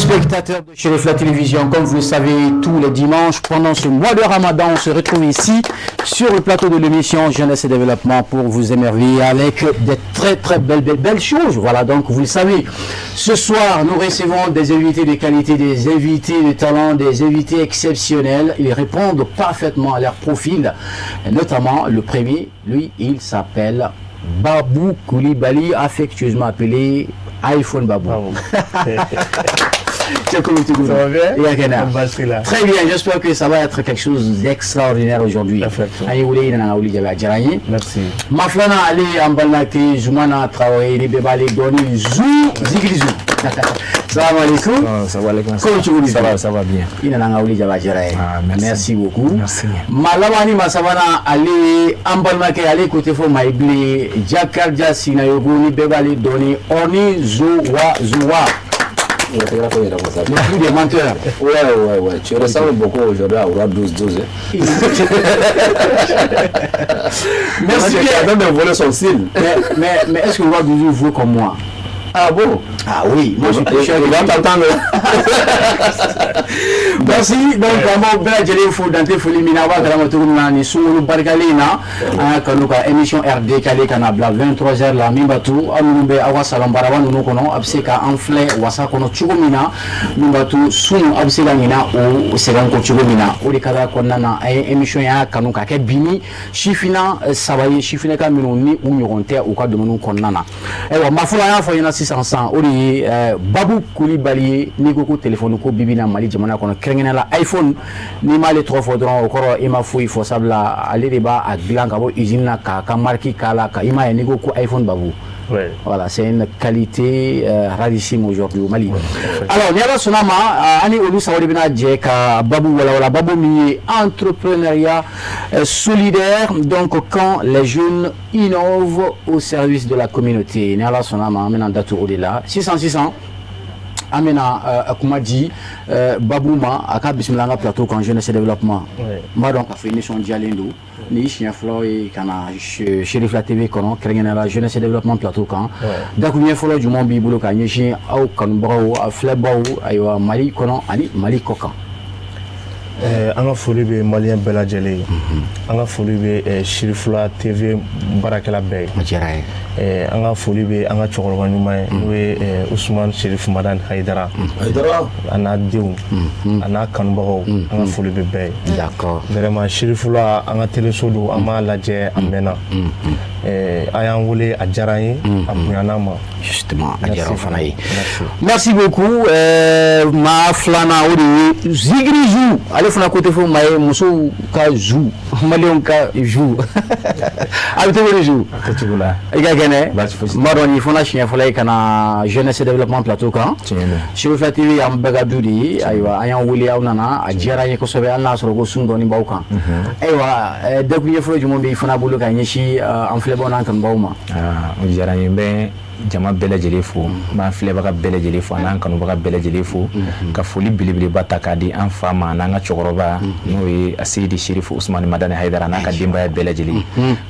Téléspectateurs de Cherifla Télévision, comme vous le savez, tous les dimanches, pendant ce mois de Ramadan, on se retrouve ici sur le plateau de l'émission Jeunesse et Développement pour vous émerveiller avec des très très belles belles belles choses. Voilà, donc vous le savez, ce soir, nous recevons des invités de qualité, des invités de talent, des invités exceptionnels. Ils répondent parfaitement à leur profil, et notamment le premier, lui, il s'appelle Babou Koulibaly, affectueusement appelé iPhone Babou. C'est comment tu Ça va bien? Yakena. Baasi la. Très bien, j'espère que ça va être quelque chose d'extraordinaire aujourd'hui. Effectivement. An ye wele i nana wuli jaabi, a diyara n ye. Merci. Maa filanan, ale an balimakɛ Zumana Traoré, ni bɛɛ b'ale dɔn ni Zu Zigiri Zu. Salam alaikum. Non, ça va, alaikum. Comment tu vas? Ça va, ça va bien. I nana an ka wuli jaabi, a diyara n ye. Ah, merci. Merci beaucoup. Merci. Maa laban ni maa sabanan, ale an balimakɛ, ale ko tɛ fɔ maa ye bilen, Jakarija Sinayogo, ni bɛɛ b'ale dɔn ni Orni Zowa Zowa. Le Le plus des menteurs. Ouais. Tu ressembles beaucoup aujourd'hui à Roi 12-12, hein. Merci Tu bien. es en train de voler son style. Mais est-ce que le roi 12 vaut comme moi? Ah bon? Ah oui, moi je suis plus cher Il que va lui. T'entendre. Merci. Donc an b'aw bɛɛ lajɛlen fo dante foli min na. A b'a kalama cogo min na, nin sunkalo barikalen in na, an y'a kanu ka émission heure décalée ka na bila 23 heures la, min b'a to aw minnu bɛ aw ka salon baraba ninnu kɔnɔ, a bɛ se ka an filɛ wasa kɔnɔ cogo min na, min b'a to sun a bɛ se ka ɲina o sɛgɛn kɔ cogo min na. O de kadara kɔnɔna na, an ye émission y'a kanu ka kɛ bi ni sifinna saba ye, sifinnaka minnu ni u ɲɔgɔn tɛ u ka domaine kɔnɔna na. Ayiwa, maa fɔlɔ, an y'a fɔ ɲɛna sisan sisan, o de ye Babu Kulibali ye. N'i ko ko téléphone ko bibi na Mali jamana kɔnɔ, kɛrɛnkɛrɛnnenya la iPhone, n'i m'ale tɔgɔ fɔ dɔrɔn, o kɔrɔ i ma foyi fɔ, sabula ale de b'a a dilan ka bɔ usine na k'a ka marque k'a la, ka i m'a ye, n'i ko ko iPhone Babu. Voilà, c'est une qualité rarissime aujourd'hui au Mali. Alors, ni Ala sɔnna ma, an ni olu saba de bɛna jɛ ka babu walawala, babu min ye entrepreneuriat solidaire, donc quand les jeunes innovent au service de la communauté. Ni Ala sɔnna ma, an bɛna datugu o de la. Sisan sisan, an bɛna kuma di Babu ma, a ka bisimila an ka plateau kan Jeunesse et Développement. N b'a dɔn k'a fɔ i nisɔndiyalen don ni i siɲɛ fɔlɔ ye ka na Cherifla TV kɔnɔ, kɛrɛnkɛrɛnnenya la Jeunesse et Développement plateau kan. Dakuruɲɛ fɔlɔ jumɛn b'i bolo ka ɲɛsin aw kanubagaw, aw filɛbaw, ayiwa, Mali kɔnɔ ani Mali kɔ kan? An ka foli bɛ maliyɛn bɛɛ lajɛlen ye. An ka foli bɛ Cherifla TV baarakɛla bɛɛ ye. O diyara n ye. An ka foli bɛ an ka cɛkɔrɔba ɲuman ye, n'o ye Usumani Sherif Madani Hayidara. Hayidara. A n'a denw, a n'a kanubagaw, an ka foli bɛ bɛɛ ye. Vraiment, Cherifla an ka teleso don, an b'a lajɛ a mɛnna. A y'an wele, a diyara an ye, a bonyana an ma. Justement, a diyara o fana ye. Merci. Merci beaucoup. Maa filanan, o de ye Zigiri Zu, ale fana ko tɛ fɔ maa ye, musow ka zu, maliyɛnw ka zu, a bɛ cogo di Zu? A kɛcogo la. I ka kɛnɛ? Baasi fosi. N b'a dɔn nin fana siɲɛ fɔlɔ ye ka na Jeunesse et Développement plateau kan. Tiɲɛ don. Cherifla TV y'an bɛɛ ka du de ye. Ayiwa, an y'an wele, aw nana, a diyara an ye kosɛbɛ, hali n'a sɔrɔ ko sun dɔɔni b'aw kan. Ayiwa, dakuruɲɛ fɔlɔ jumɛn bɛ i fana bolo ka ɲɛsin an filɛbaw n'an kanubagaw ma? Ah, o diyara n ye. N bɛ jama bɛɛ lajɛlen fo, n b'an filɛbaga bɛɛ lajɛlen fo, an'an kanubaga bɛɛ lajɛlen fo, ka foli belebeleba ta k'a di an fa ma, n'an ka cɛkɔrɔba, n'o ye Aseyidi Sherifu Usumani Madani Hayidara, n'a ka denbaya bɛɛ lajɛlen,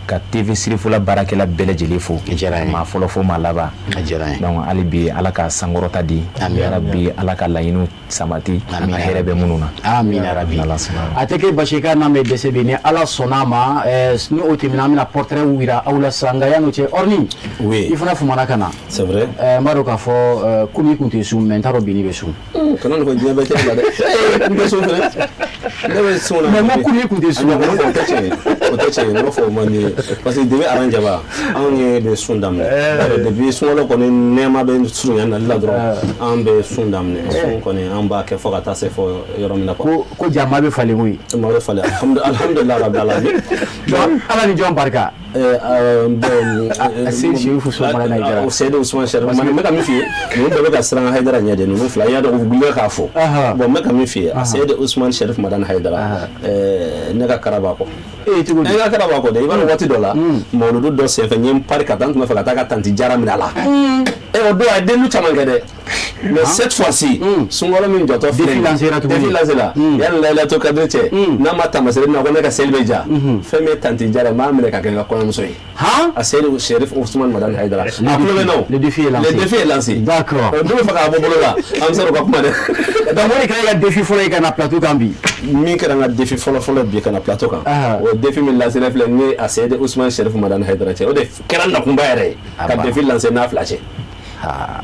ka TV Sirifula baarakɛla bɛɛ lajɛlen fo. A diyara n ye. Maa fɔlɔ fo maa laban. A diyara n ye. Donc hali bi, Ala ka sankɔrɔta di. Amin. Yarabi, Ala ka laɲiniw sabati an ka hɛrɛ bɛ minnu na. Amina rabi. N'Ala sɔnna ma. A tɛ kɛ basi ka n'an bɛ dɛsɛ bi, ni Ala sɔnna a ma. Ni o tɛmɛna, an bɛna portrait yira aw la sisan. Nka yan'o cɛ, Orni, Oui. i fana fumana ka na. C'est vrai. N b'a dɔn k'a fɔ komi i kun tɛ sun, mais n t'a dɔn bi n'i bɛ sun. Kana nin fɔ diɲɛ bɛɛ tɛ la dɛ. N bɛ sun fɛnɛ. Ne bɛ sun na. Mais n ko komi i kun tɛ sun. O tɛ tiɲɛ ye. O tɛ tiɲɛ ye. N b'a fɔ o man di ye. Parce que depuis Aranjaba, anw ye bɛ sun daminɛ. Depuis sunkalo kɔni nɛɛma bɛ surunya nali la dɔrɔn, an bɛ sun daminɛ. Sun kɔni, an b'a kɛ fo ka taa se fɔ yɔrɔ min na quoi. Ko jama bɛ falen koyi. Ma bɛ falen. Alhamdulillah rabbil alamin. Ala ni jɔn barika? Bon, Seydi Chérif Ousmane Madani Haïdara. Seydi Ousmane Chérif. N bɛ ka min f'i ye, ninnu bɛɛ bɛ ka siran Haïdara ɲɛ de, ninnu fila. I y'a dɔn u wulila k'a fɔ. Bon, n bɛ ka min f'i ye, Seydi Ousmane Chérif Madani Haïdara, ne ka kara b'a kɔ. E cogo di? Ne ka kara b'a kɔ dɛ. I b'a dɔn waati dɔ la, mawuludu dɔ senfɛ, n ye n pari ka taa, n tun bɛ fɛ ka taa ka tanti Jara minɛ a la. O don a ye denni caman kɛ dɛ. Mais cette fois-ci, sunkalo min jɔtɔ filɛ Défi lancé ra tuguni. Défi lancé la. Yanni Laylatul Qadr cɛ, n'a ma taamasere na ko ne ka seli bɛ ja. Fɛn min ye tanti Jara ye, n b'a minɛ ka kɛ n ka kɔɲɔ. kɔɲɔmuso ye. Han. A Seyidu Sherif Ousmane Madani Haidara. A tulo bɛ n na o. Le défi est lancé. Le défi est lancé. D'accord. Ne bɛ fɛ k'a bɔ bolo la, an bɛ se k'o ka kuma dɛ. Donc o de kɛra e ka défi fɔlɔ ye ka na plateau kan bi. Min kɛra n ka défi fɔlɔ fɔlɔ bi ka na plateau kan. O défi min lancé filɛ ni a Seyidu Ousmane Sherif Madani Haidara cɛ, o de kɛra nakunba yɛrɛ ye. Ka défi lancé n'a fila cɛ.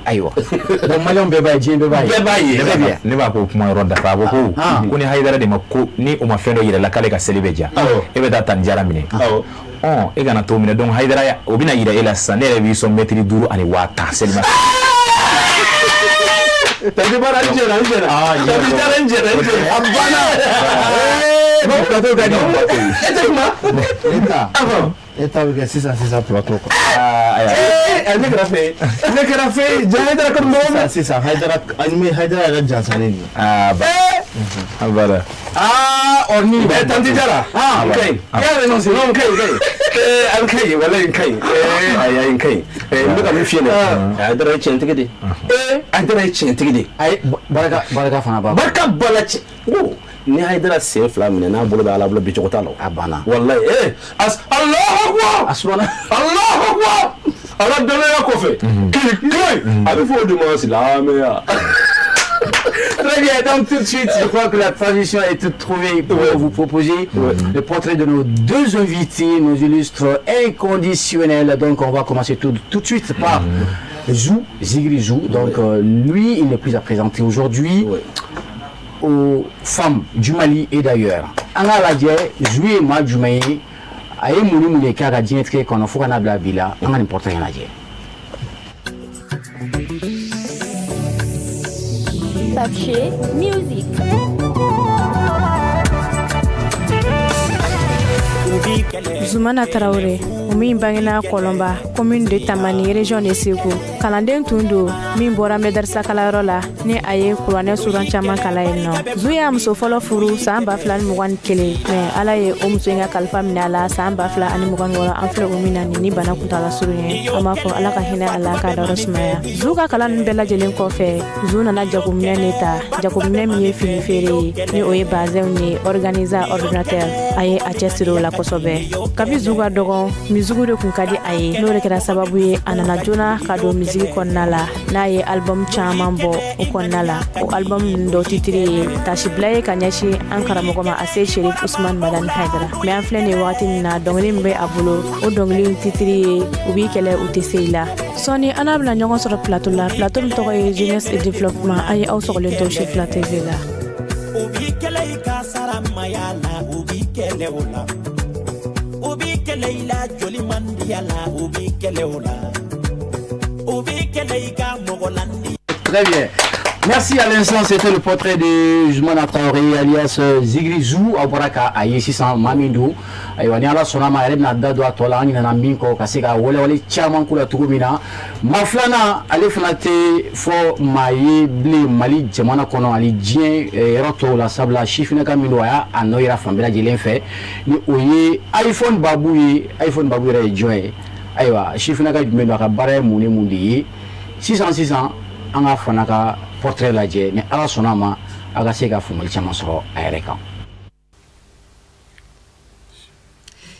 Ayiwa. Donc maliyɛnw bɛɛ b'a ye, diɲɛ bɛɛ b'a ye. Bɛɛ b'a ye. Très bien. Ne b'a ko kuma yɔrɔ dafa, a ko ko ni Hayidara de ma ko ni o ma fɛn dɔ yira la k'ale ka seli bɛ diya, e bɛ taa Tani Jara minɛ. Ɔ e kana t'o minɛ, donc Hayidara o bɛna yira e la sisan, ne yɛrɛ b'i sɔn mɛtiri 5 ani 10,000 seli ma. Tani Jara n jɛna n jɛna. Tani Jara n jɛna n jɛna. A banna. Bon, plateau ka di. E tɛ kuma. E ta bɛ kɛ sisan sisan plateau kan. Ne kɛra fɛ ye. Ne kɛra fɛ ye. Ja Hayidara ka mɔgɔ Sisan sisan Hayidara an bɛ Hayidara yɛrɛ jansanlen de ye. Aa ba. A bada. Aa orni. Tanti Jara. N ka ɲi. I y'a renoncé. Non, n ka ɲi, n ka ɲi. N ka ɲi, walayi n ka ɲi. Ayi, n ka ɲi. N bɛ ka min f'i ɲɛna. Hayidara ye tiɲɛtigi de ye. Hayidara ye tiɲɛtigi de ye. Ayi, barika barika fana b'a. Barika b'a la cɛ. N ko ni Hayidara sen fila minɛ n'a bolo bɛ Ala bolo bi cogo t'a la. A banna. Walayi as Alahu akbar. A sumana. Alahu akbar. Ala dɔnniya kɔfɛ. Kiri kiri. A bɛ fɔ o de ma silamɛya. Très bien, donc tout de suite, je crois que la transition est toute trouvée pour vous proposer le portrait de nos deux invités, nos illustres inconditionnels. Donc on va commencer tout de suite par Zou, Zigri Zou. Donc lui, il n'est plus à présenter aujourd'hui aux femmes du Mali et d'ailleurs. An k'a lajɛ, Zou ye maa jumɛn ye, a ye mun ni mun de kɛ a ka diɲɛtigɛ kɔnɔ fo ka n'a bila bi la, an ka nin portrait in lajɛ. Papier Music. Zoumana Traoré, o min bangena Kɔlɔnba, commune de Tamani, région de Segu. Kalanden tun don min bɔra madarasa kalayɔrɔ la ni a ye kuranɛ suran caman kalan yen nɔ. Zu y'a muso fɔlɔ furu san 2021, mais Ala ye o muso in ka kalifa minɛ a la san 2026, an filɛ o min na nin ni bana kuntala surun ye. An b'a fɔ Ala ka hinɛ a la k'a dayɔrɔ sumaya. Zu ka kalan ninnu bɛɛ lajɛlen kɔfɛ, Zu nana jagominɛ de ta, jagominɛ min ye fini feere ye, ni o ye bazɛnw ye, organisa ordinateur. A ye a cɛsiri o la kosɛbɛ. Kabi Zu ka dɔgɔn, musique de kun ka di a ye, n'o de kɛra sababu ye a nana joona ka don musique kɔnɔna la, n'a ye album caman bɔ o kɔnɔna la. O album ninnu dɔw titiri ye tasibila ye ka ɲɛsin an karamɔgɔ ma Ase Sherif Ousmane Madani Haidara. Mais an filɛ nin ye wagati min na, dɔnkili min bɛ a bolo, o dɔnkili in titiri ye u b'i kɛlɛ u tɛ se i la. Sɔɔni an n'a bɛna ɲɔgɔn sɔrɔ plateau la, plateau min tɔgɔ ye jeunesse et développement. An ye aw sɔgɔlen to Sifila TV la. U b'i kɛlɛ i ka sara maya la, u b'i kɛlɛ o la. U b'i kɛlɛ i la joli man diya la, u b'i kɛlɛ o la. U b'i kɛlɛ i ka mɔgɔ landi. Très bien. Merci à l'instant, c'était le portrait de Zoumana Traoré alias Zigri Zou. Aw bɔra ka a ye sisan maa min don, ayiwa ni Ala sɔnna ma, a yɛrɛ bɛna da don a tɔ la, an ɲinɛna min kɔ ka se ka welewele caman k'u la cogo min na. Maa filanan, ale fana tɛ fɔ maa ye bilen Mali jamana kɔnɔ ani diɲɛ yɔrɔ tɔw la, sabula sifinnaka min don, a y'a a nɔ yira fan bɛɛ lajɛlen fɛ, ni o ye iPhone Babu ye. iPhone Babu yɛrɛ ye jɔn ye? Ayiwa, sifinnaka jumɛn don, a ka baara ye mun ni mun de ye? Sisan sisan an ka fana ka portrait lajɛ, ni Ala sɔnna a ma, a ka se ka faamuyali caman sɔrɔ a yɛrɛ kan.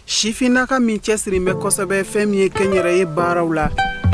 Sifinnaka min cɛsiri bɛ kosɛbɛ fɛn min ye kɛnyɛrɛye baaraw la,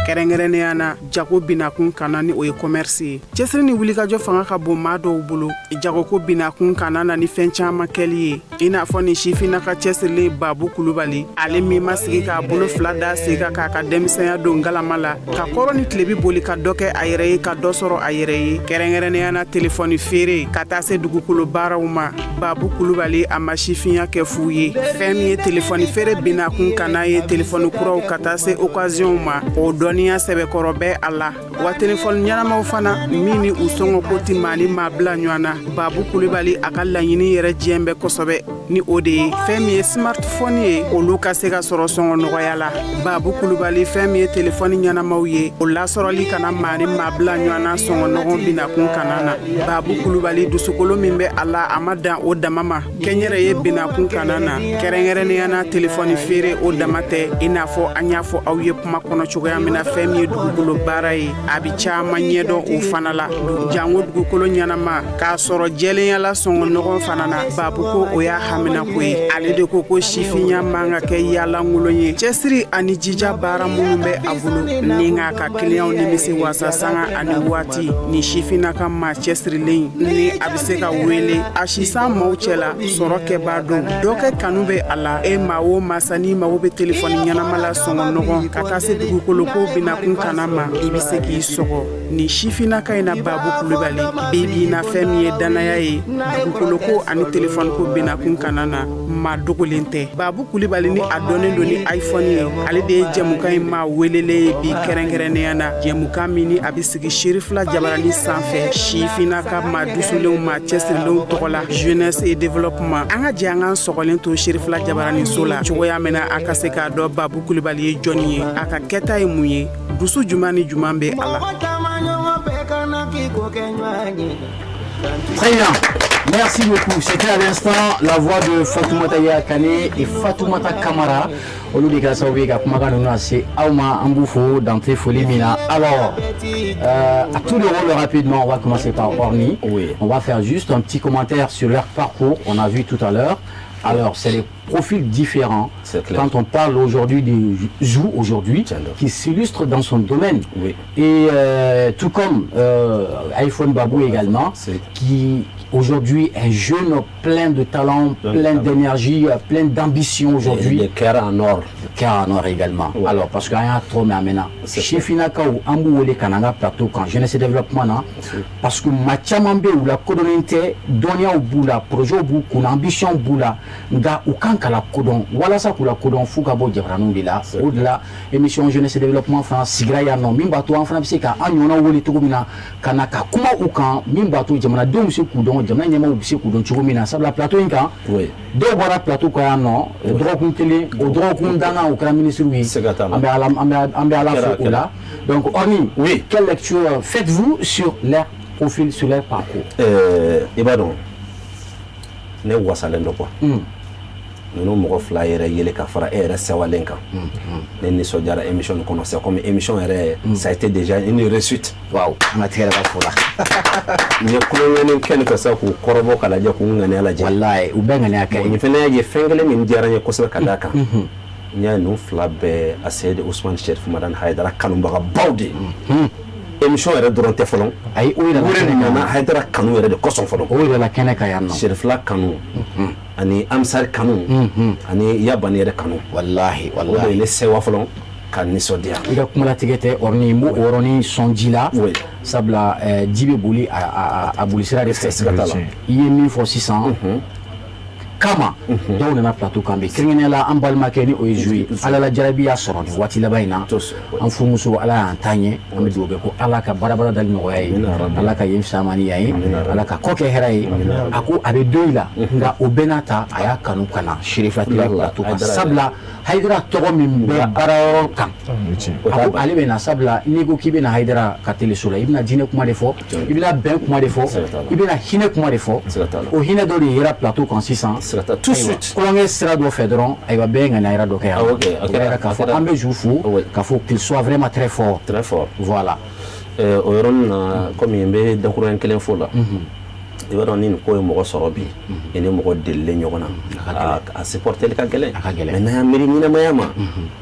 kɛrɛnkɛrɛnnenya na jago binakun kana ni o ye commerce ye. Cɛsiri ni wulikajɔ fanga ka bon maa dɔw bolo jagoko binakun kana na ni fɛn caman kɛli ye, i n'a fɔ ni sifinnaka cɛsirilen Babu Kulubali, ale min ma sigi k'a bolo fila da sen kan k'a ka denmisɛnya don galama la, ka kɔrɔ ni tilebi boli ka dɔ kɛ a yɛrɛ ye, ka dɔ sɔrɔ a yɛrɛ ye, kɛrɛnkɛrɛnnenya na telefɔni feere ka taa se dugukolo baaraw ma. Babu Kulubali a ma sifinya kɛ fu ye. Fɛn min ye telefɔni feere binakun kana ye, telefɔni kuraw ka taa se occasion ma, o dɔnniya sɛbɛkɔrɔ bɛ a la. Wa telefɔni ɲɛnamaw fana min ni u sɔngɔ ko ti maa ni maa bila ɲɔgɔn na, Babu Kulubali a ka laɲini yɛrɛ diɲɛ bɛ kosɛbɛ ni o de ye fɛn min ye smartphone ye, olu ka se ka sɔrɔ sɔngɔ nɔgɔya la. Babu Kulubali fɛn min ye telefɔni ɲɛnamaw ye, o lasɔrɔli kana maa ni maa bila ɲɔgɔn na sɔngɔ nɔgɔn binakun kana na. Babu Kulubali dusukolo min bɛ a la, a ma dan o dama ma kɛnyɛrɛye binakun kana na, kɛrɛnkɛrɛnnenya na telefɔni feere o dama tɛ, i n'a fɔ an y'a fɔ aw ye kuma kɔnɔ cogoya min na, fɛn min ye dugukolo baara ye, a bɛ caman ɲɛdɔn o fana la, jango dugukolo ɲɛnama k'a sɔrɔ jɛlenya la sɔngɔ nɔgɔn fana na. Babu ko o y'a y'a haminako ye. Ale de ko ko sifinya man ka kɛ yalankolon ye. Cɛsiri ani jija baara minnu bɛ a bolo ni k'a ka kiliyanw nimisi wasa sanga ani waati, ni sifinnaka maa cɛsirilen ni a bɛ se ka wele a sisan maaw cɛla sɔrɔ kɛbaa don. Dɔ kɛ kanu bɛ a la. E maa o masa n'i mago bɛ telefɔni ɲɛnama la sɔngɔ nɔgɔn ka taa se dugukolo ko binakun kana ma, i bɛ se k'i sɔgɔ ni sifinnaka in na. Babu Kulubali bi bi na, fɛn min ye dannaya ye dugukolo ko ani telefɔni ko binakun kana na, maa dogolen tɛ. Babu Kulibali ni a dɔnnen don ni iPhone ye, ale de ye jɛmukan in maa welelen ye bi kɛrɛnkɛrɛnnenya na. Jɛmukan min ni a bɛ sigi Serifila Jabarani sanfɛ, sifinnaka maa dusulenw, maa cɛsirilenw tɔgɔ la, jeunesse et développement. An ka jɛ an k'an sɔgɔlen to Serifila Jabarani so la cogoya min na a ka se k'a dɔn Babu Kulibali ye jɔnni ye, a ka kɛta ye mun ye, dusu jumɛn ni jumɛn bɛ a la. Très bien. Merci beaucoup. C'était à l'instant la voix de Fatoumata Kane et Fatoumata Kamara. Olu de kɛra sababu ye ka kumakan ninnu lase aw ma. An b'u fo dan tɛ foli min na. Alors, à tour de rôle rapidement, on va commencer par Orni. Oui. On va faire juste un petit commentaire sur leur parcours. On a vu tout à l'heure. Alors, c'est des profils différents. C'est clair. Quand on parle aujourd'hui du Zou aujourd'hui, Tiens donc. qui s'illustre dans son domaine. Oui. Et tout comme iPhone Babou également, qui aujourd'hui est jeune, plein de talent, Plein de plein talent. d'énergie, plein d'ambition aujourd'hui. Des cœurs en or. Cœur en or également. Ouais. Alors, parce qu'il y a trop, mais maintenant, C'est sifinnakaw, an b'u wele ka na an ka plateau kan jeunesse et développement na, parce que maa caman bɛ yen, u lakodɔnnen tɛ, dɔnniyaw b'u la, projet b'u kunna, ambition b'u la, nka u kan ka lakodɔn. Walasa k'u lakodɔn, f'u ka bɔ jabaraniw de la. O de la émission jeunesse et développement fana sigira yan nɔ, min b'a to an fana bɛ se ka an ɲɔgɔnnaw wele cogo min na ka na ka kuma u kan, min b'a to jamanadenw bɛ se k'u dɔn, jamana ɲɛmaaw bɛ se k'u dɔn cogo min na. Sabula plateau in kan, dɔw bɔra plateau kan yan nɔ dɔgɔkun kelen, o dɔgɔkun danna, o kɛra ministre ye. Siga t'a la. An bɛ Ala Kɛra, fo o la. Donc Orni, Oui. quelle lecture faites-vous sur leur profil, sur leur parcours? I b'a dɔn, ne wasalen dɔ quoi. Ninnu mɔgɔ fila yɛrɛ yele ka fara e yɛrɛ sewalen kan, ne nisɔndiyara émission nin kɔnɔ. C'est comme émission yɛrɛ, ça a été déjà une réussite. Waaw, an ka tigɛrɛ ka fo la. N ye kulonkɛni kɛ nin fɛ sa k'u kɔrɔbɔ ka lajɛ, k'u ŋaniya lajɛ. Wallahi, u bɛɛ ŋaniya kɛ. Nin fɛnɛ y'a ye, fɛn kelen min diyara n ye kosɛbɛ ka d'a kan, n y'a ye ninnu fila bɛɛ, a Seyidi Usumani Sherif Madani Hayidara kanubagabaw de ye. Émission yɛrɛ dɔrɔn tɛ fɔlɔ. Ayi, o yɛrɛ U la yɛrɛ kɛnɛ kan. nana Hayidara kanu yɛrɛ de kosɔn fɔlɔ. O yɛrɛ la kɛnɛ kan yan nɔ. Sherifila kanu ani Amisari kanu ani Yabani yɛrɛ kanu, Wallahi. o de ye Wallahi. ne sewa fɔlɔ ka nisɔndiya. I ka kumalatigɛ tɛ Orni, n b'o o yɔrɔnin sɔn ji la, Oui. sabula ji bɛ boli a boli sira de fɛ. Siga t'a la. I ye min fɔ sisan kama, dɔw nana plateau kan bi, kɛrɛnkɛrɛnnenya la an balimakɛ ni o ye Zu ye, Ala la jarabi y'a sɔrɔ nin waati laban in na. Tous, oui. An furumuso, Ala y'an taa ɲɛ, an bɛ dugawu kɛ ko Ala ka baarabara dali nɔgɔya ye. Amina rabbi. Ala ka yen fisama ni yan ye. Amina rabbi. Ala ka kɔ kɛ hɛrɛ ye. A ko a bɛ don i la, nka o bɛɛ n'a ta, a y'a kanu ka na Serifa TV Wala, plateau kan, Hayidara. Sabula Hayidara tɔgɔ min bɛ baarayɔrɔ kan, a ko ale bɛ na, sabula n'i ko k'i bɛ na Hayidara ka teleso la, i bɛna diinɛ kuma de fɔ, i bɛna bɛn kuma de fɔ, Siga t'a la. i bɛna hinɛ kuma de fɔ. Siga t'a la. O hinɛ dɔ de yera plateau kan sisan. Siga t'a la. Tout de Ayiwa, suite. kulonkɛ sira dɔ fɛ dɔrɔn, ayiwa, bɛɛ ye ŋaniya yira dɔ kɛ yan. Ah, ok, a O kɛra- b'a yira k'a a fɔ kɛra- an bɛ Zu fo Oui. k'a fɔ qu'il soit vraiment très fort. Très fort. Voilà. O yɔrɔnin na, komi n bɛ dakuruɲɛ kelen fo la, i b'a dɔn ni nin ko ye mɔgɔ sɔrɔ bi, i ni mɔgɔ delilen ɲɔgɔn na, a supporteli ka gɛlɛn. A ka gɛlɛn. Mais n'an y'an miiri ɲɛnamaya ma,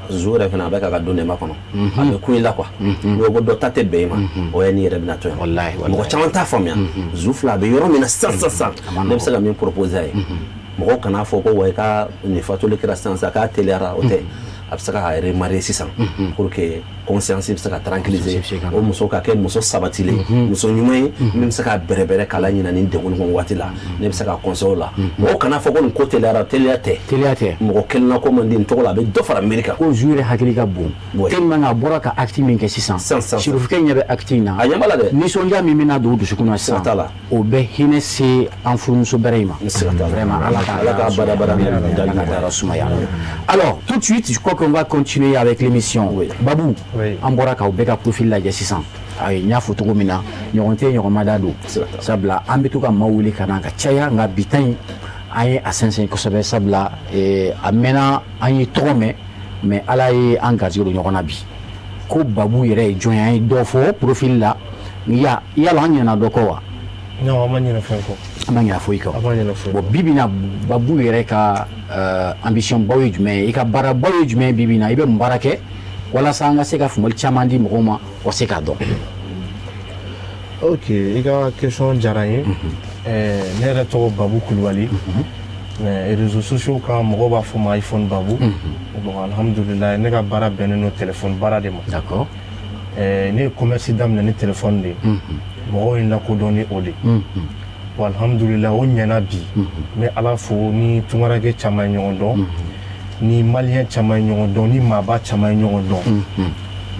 Zu yɛrɛ fana a bɛ k'a ka don nɛma kɔnɔ, a bɛ kun i la quoi. N'o ko dɔ ta tɛ bɛn i ma, o ye n'i yɛrɛ bɛna to yan. Wallahi, wallahi. Mɔgɔ caman t'a faamuya. Zu fila a bɛ yɔrɔ min na sisan sisan sisan, ma ne bɛ se ka min proposer a ye, mɔgɔw kan'a fɔ ko wa i ka nin fatuli kɛra sisan sisan k'a teliyara, o tɛ. A bɛ se k'a remarier sisan pour que conscience bɛ se ka tranquilliser. Conscience bɛ se ka- O muso ka kɛ muso sabatilen, muso ɲuman ye min bɛ se ka bɛrɛbɛrɛ k'a la ɲina nin degun kɔnɔ waati la. Ne bɛ se ka conseil o la, mɔgɔw kana fɔ ko nin ko teliyara, teliya tɛ. Teliya tɛ. Mɔgɔ kelen na ko man di nin tɔgɔ la, a bɛ dɔ fara miiri kan. Ko Zu yɛrɛ hakili ka bon, Oui. tellement a bɔra ka acte min kɛ sisan, Sisan, sisan. Sirifukɛ ɲɛ bɛ acte in na. A ɲɛ b'a la dɛ. Nisɔndiya min bɛna don u dusukun na sisan, Siga t'a la. o bɛ hinɛ se an furumuso bɛrɛ in ma. Siga t'a la. Vraiment, Ala ka Ala k'a badabada. Ala ka dayɔrɔ sumaya. Alors tout de suite, je crois qu'on va continuer avec l'émission. Oui. Babou, Oui. an bɔra k'aw bɛɛ ka profil lajɛ sisan. Ayi, n y'a fɔ cogo min na, ɲɔgɔn tɛ ɲɔgɔn ma da don. Siga t'a la. Sabula an bɛ to ka maaw wele ka na ka caya, nka bi ta in, an ye a sɛnsɛn kosɛbɛ, sabula a mɛnna an ye tɔgɔ mɛn, mais Ala ye an garijɛgɛ don ɲɔgɔn na bi. Ko Babu yɛrɛ ye jɔn ye, an ye dɔ fɔ profil la. Ya yala an ɲinɛna dɔ kɔ wa? Non, an ma ɲinɛ fɛn kɔ. An ma ɲinɛ foyi kɔ. An ma ɲinɛ foyi. Bon, bi bi in na, Babu yɛrɛ ka ambition baw ye jumɛn ye? I ka baara baw ye jumɛn ye bi bi in na? I bɛ mun baara kɛ walasa an ka se ka faamuyali caman di mɔgɔw ma, o se k'a dɔn? Ok, i ka question diyara n ye. Ne yɛrɛ tɔgɔ Babu Kulubali, mais réseaux sociaux kan, mɔgɔw b'a fɔ ma iPhone Babu. Bon, alhamdulilayi, ne ka baara bɛnnen don téléphone baara de ma. Ne ye commerce daminɛ ni téléphone de ye, mɔgɔw ye n lakodɔn ni o de. Bon, alhamdulilayi, o ɲɛna bi. N bɛ Ala fo ni tunkarakɛ caman ye ɲɔgɔn dɔn, ni malien caman ye ɲɔgɔn dɔn, ni maaba caman ye ɲɔgɔn dɔn.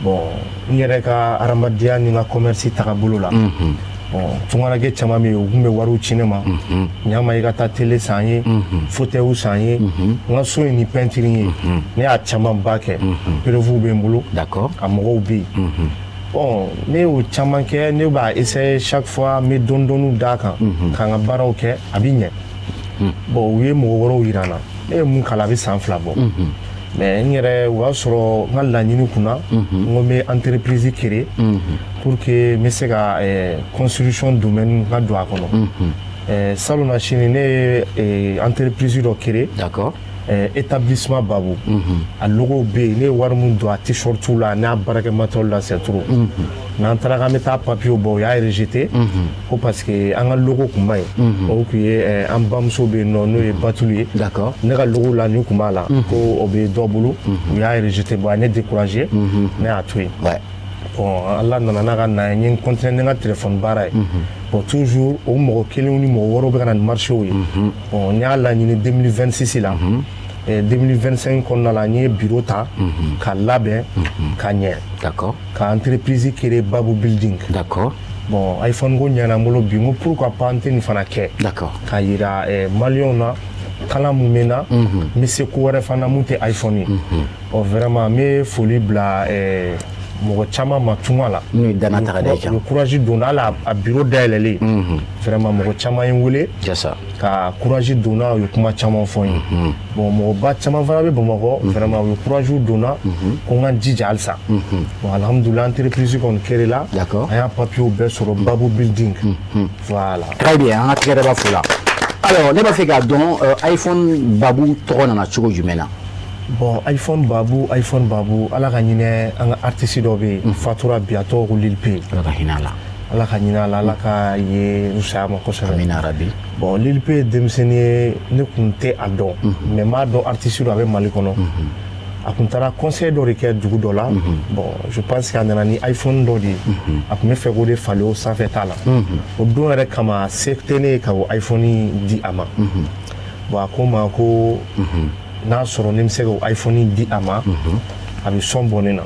Bon, n yɛrɛ ka hadamadenya ni n ka commerce tagabolo la, bon, tunkarakɛ caman bɛ yen, u tun bɛ wariw ci ne ma: ɲama, i ka taa télé san ye, fauteuil san ye, n ka so in ni peinture ye. Ne y'a camanba kɛ, preuve bɛ n bolo. A mɔgɔw bɛ yen. Bon, ne y'o caman kɛ, ne b'a essayer chaque fois, n bɛ dɔɔni dɔɔniw d'a kan ka n ka baaraw kɛ, a bɛ ɲɛ. Bon, u ye mɔgɔ wɛrɛw yira n na. Ne ye mun kalan, a bɛ san 2 bɔ. Mais n yɛrɛ, o y'a sɔrɔ n ka laɲini kunna, n ko n bɛ entreprise créer pour que n bɛ se ka construction domaine ka don a kɔnɔ. Salon na sini, ne ye entreprise dɔ créer. Établissement Babu, a logo bɛ yen. Ne ye wari min don a t-shirt la n'a baarakɛ matériel la, c'est trop. N'an taara k'an bɛ taa papier bɔ, u y'a rejeté ko parce que an ka logo kun ma ɲi. O tun ye an bamuso bɛ yen nɔ, n'o ye Batulu ye. Ne ka logo la, nin kun b'a la, ko o bɛ dɔ bolo, u y'a rejeté. Bon, a ye ne découragé, ne y'a to yen. Bon, Ala nana n'a ka na ye, n ye n continuer ni n ka téléphone baara ye. Bon, toujours o mɔgɔ kelenw ni mɔgɔ wɛrɛw bɛ ka na ni marché ye. Bon, n y'a laɲini 2026 la, 2025 kɔnɔna la, n ye bureau ta ka labɛn ka ɲɛ. Ka entreprise créer, Babu Building. Bon, iPhone ko ɲɛna n bolo bi, n ko pourquoi pas n tɛ nin fana kɛ. K'a yira maliyɛnw na, kalan mun bɛ n na, n bɛ se ko wɛrɛ fana mun tɛ iPhone ye. Bon, vraiment, n bɛ foli bila mɔgɔ caman ma tunga la. N'u ye danaya ta ka da i kan. U ye courage don, hali a bureau dayɛlɛlen. Vraiment, mɔgɔ caman ye n wele. Ka courage don n na, u ye kuma caman fɔ n ye. Bon, mɔgɔba caman fana bɛ Bamakɔ, vraiment, u ye courage don n na ko n ka n jija halisa. Bon, alhamdulilah, entreprise kɔni créé la. An y'a papiers bɛɛ sɔrɔ, Babu Building. Voilà. Très bien, an ka tɛgɛrɛ b'a fo la. Alors, ne b'a fɛ k'a dɔn, iPhone Babu tɔgɔ nana cogo jumɛn na? Bon, iPhone Babu, iPhone Babu, Ala ka ɲinɛ an ka artiste dɔ bɛ yen, fatura bi, a tɔgɔ ko Lil P. Ala ka hinɛ a la. Ala ka ɲinɛ a la, Ala ka ye fisaya ma kosɛbɛ. Amina rabi. Bon, Lil P ye denmisɛnnin ye, ne kun tɛ a dɔn, mais n b'a dɔn artiste dɔ, a bɛ Mali kɔnɔ. A kun taara concert dɔ de kɛ dugu dɔ la. Bon, je pense que a nana ni iPhone dɔ de ye. A kun bɛ fɛ k'o de falen o sanfɛ ta la. O don yɛrɛ kama, se tɛ ne ye ka o iPhone di a ma. Bon, a ko n ma ko n'a sɔrɔ ne bɛ se k'o iPhone di a ma, a bɛ sɔn bɔ ne na.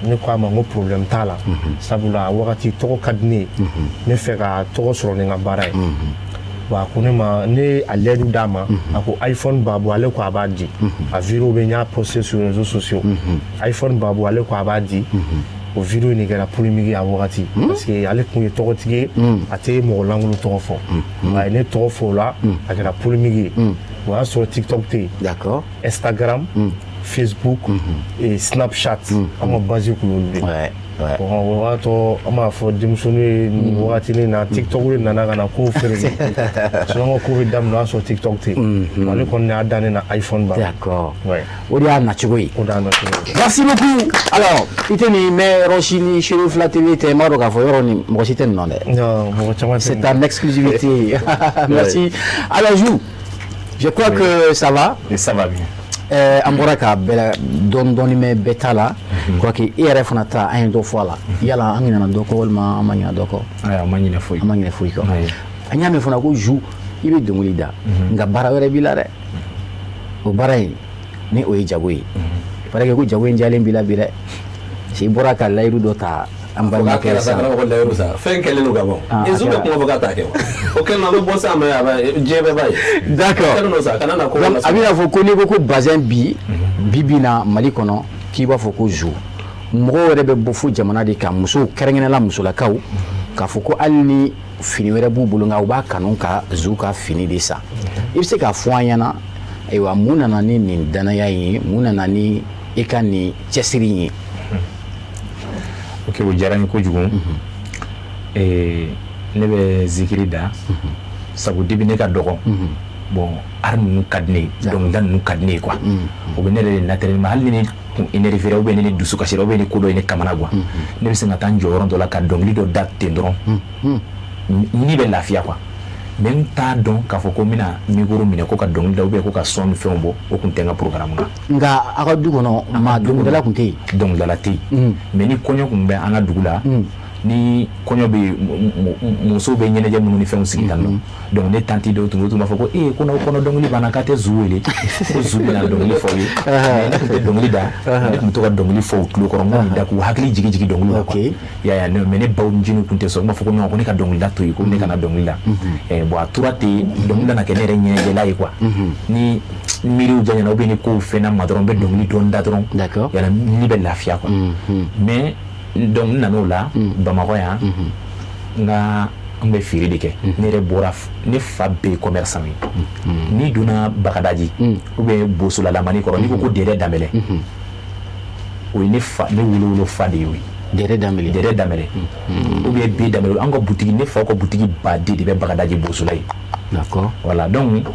Ne ko a ma n ko problème t'a la, sabula a wagati tɔgɔ ka di ne ye, n bɛ fɛ ka tɔgɔ sɔrɔ ni n ka baara ye. Bon, a ko ne ma, ne ye a layidu d'a ma. A ko iPhone Babu, ale ko a b'a di. A vidéo bɛ, n y'a posté sur les réseaux sociaux. iPhone Babu, ale ko a b'a di. O vidéo in de kɛra polémique ye a wagati, parce que ale tun ye tɔgɔtigi ye, a tɛ mɔgɔ lankolon tɔgɔ fɔ. A ye ne tɔgɔ fɔ o la, a kɛra polémique ye. O y'a sɔrɔ TikTok tɛ yen. Instagram, Facebook et Snapchat, an ka base kun y'olu de ye. Bon, o b'a to an b'a fɔ denmisɛnninw ye nin wagatinin na, TikTok de nana ka na kow feere. Sinon ko bɛ daminɛ, o y'a sɔrɔ TikTok tɛ yen. Ale kɔni y'a da ne na iPhone ba. O de y'a nacogo ye. O de y'a nacogo ye. Merci beaucoup. Alors, i tɛ nin mɛn yɔrɔ si ni Seru Fila TV tɛ. N b'a dɔn k'a fɔ yɔrɔ ni mɔgɔ si tɛ nin nɔ dɛ. Non, mɔgɔ caman tɛ. C'est en exclusivité. Merci. Alors, Jou, je crois que ça va. Et ça va bien. An bɔra ka bɛɛ dɔɔni dɔɔni mɛn bɛɛ ta la. Je crois que e yɛrɛ fana ta, an ye dɔ fɔ a la. Yala an ɲinɛna dɔ kɔ walima an ma ɲinɛ dɔ kɔ? Ayi, an ma ɲinɛ foyi. An ma ɲinɛ foyi kɔ. An y'a mɛn fana ko Jou, i bɛ dɔnkili da, nka baara wɛrɛ b'i la dɛ. O baara in ni o ye jago ye. Il paraît que ko jago in diyalen b'i la bi dɛ. Parce que i bɔra ka layiru dɔ ta an balimakɛ sa. Sisan. Kana ko layiru sa, fɛn kɛlen don ka ban. Ezu bɛ kuma fɔ k'a t'a kɛ wa, o kɛlen, an bɛ bɔ sisan, mɛ a bɛ diɲɛ bɛɛ b'a ye. Kɛlen don sa, kana na ko. Donc, a bɛna fɔ ko n'i ko ko bazin bi bi bi na Mali kɔnɔ, k'i b'a fɔ ko Zou, mɔgɔw yɛrɛ bɛ bɔ fo jamana de kan, musow kɛrɛnkɛrɛnnenya la, musolakaw, k'a fɔ ko hali ni fini wɛrɛ b'u bolo, nka u b'a kanu ka Zou ka fini de san. I bɛ se k'a fɔ an ɲɛna, ayiwa, mun nana ni nin danaya in ye? Mun nana ni i ka nin cɛsiri in ye? Ok, o diyara n ye kojugu. Ne bɛ zikiri da, sabu depuis ne ka dɔgɔ, bon, art ninnu ka di ne ye, dɔnkilida ninnu ka di ne ye quoi. O bɛ ne yɛrɛ de naturellement, hali ni ne kun énervé, ou bien ni ne dusu kasira, ou bien ni ko dɔ ye ne kamana gan, ne bɛ se ka taa n jɔ yɔrɔ dɔ la ka dɔnkili dɔ da ten dɔrɔn, ni bɛ lafiya quoi. Mais n t'a dɔn k'a fɔ ko n bɛna micro minɛ ko ka dɔnkili da, ou bien ko ka son ni fɛnw bɔ, o kun tɛ n ka programme na. Nka aw ka du kɔnɔ, maa dɔnkilidala kun tɛ yen? Dɔnkilidala tɛ yen, mais ni kɔɲɔ kun bɛ an ka dugu la, ni kɔɲɔ bɛ yen, musow bɛ ɲɛnajɛ minnu ni fɛnw sigi tan nɔ, donc ne tantie dɔw tun b'a fɔ ko ee, ko n'aw kɔnɔ dɔnkili banna, k'a tɛ zu wele, ko zu bɛna dɔnkili fɔ aw ye. Mais ne tun tɛ dɔnkili da, ne tun bɛ to ka dɔnkili fɔ u tulo kɔrɔ, n ko nin da k'u hakili jigi jigi dɔnkili la quoi. I y'a ye? Mais ne baw ncinin tun tɛ sɔn, u b'a fɔ ko non, ko ne ka dɔnkili da to yen, ko ne kana dɔnkili da. Bon, a tora ten, dɔnkili nana kɛ ne yɛrɛ ɲɛnajɛla ye quoi. Ni miiriw janyana, ou bien ni kow fɛnna ma dɔrɔn, n bɛ dɔnkili dɔn da dɔrɔn, yala ni bɛ lafiya quoi. Mais donc n nan'o la Bamakɔ yan, n ka n bɛ feere de kɛ. Ne yɛrɛ bɔra, ne fa bɛɛ ye commerçant ye. N'i donna Bagadaji ou bien Bosola Lamani kɔrɔ, n'i ko ko Dɛrɛ Danbɛlɛ, o ye ne fa, ne wolo fa de ye o ye. Dɛrɛ Danbɛlɛ. Dɛrɛ Danbɛlɛ ou bien B Danbɛlɛ, an ka butigi, ne faw ka butigi baden de bɛ Bagadaji Bosola ye. Voilà, donc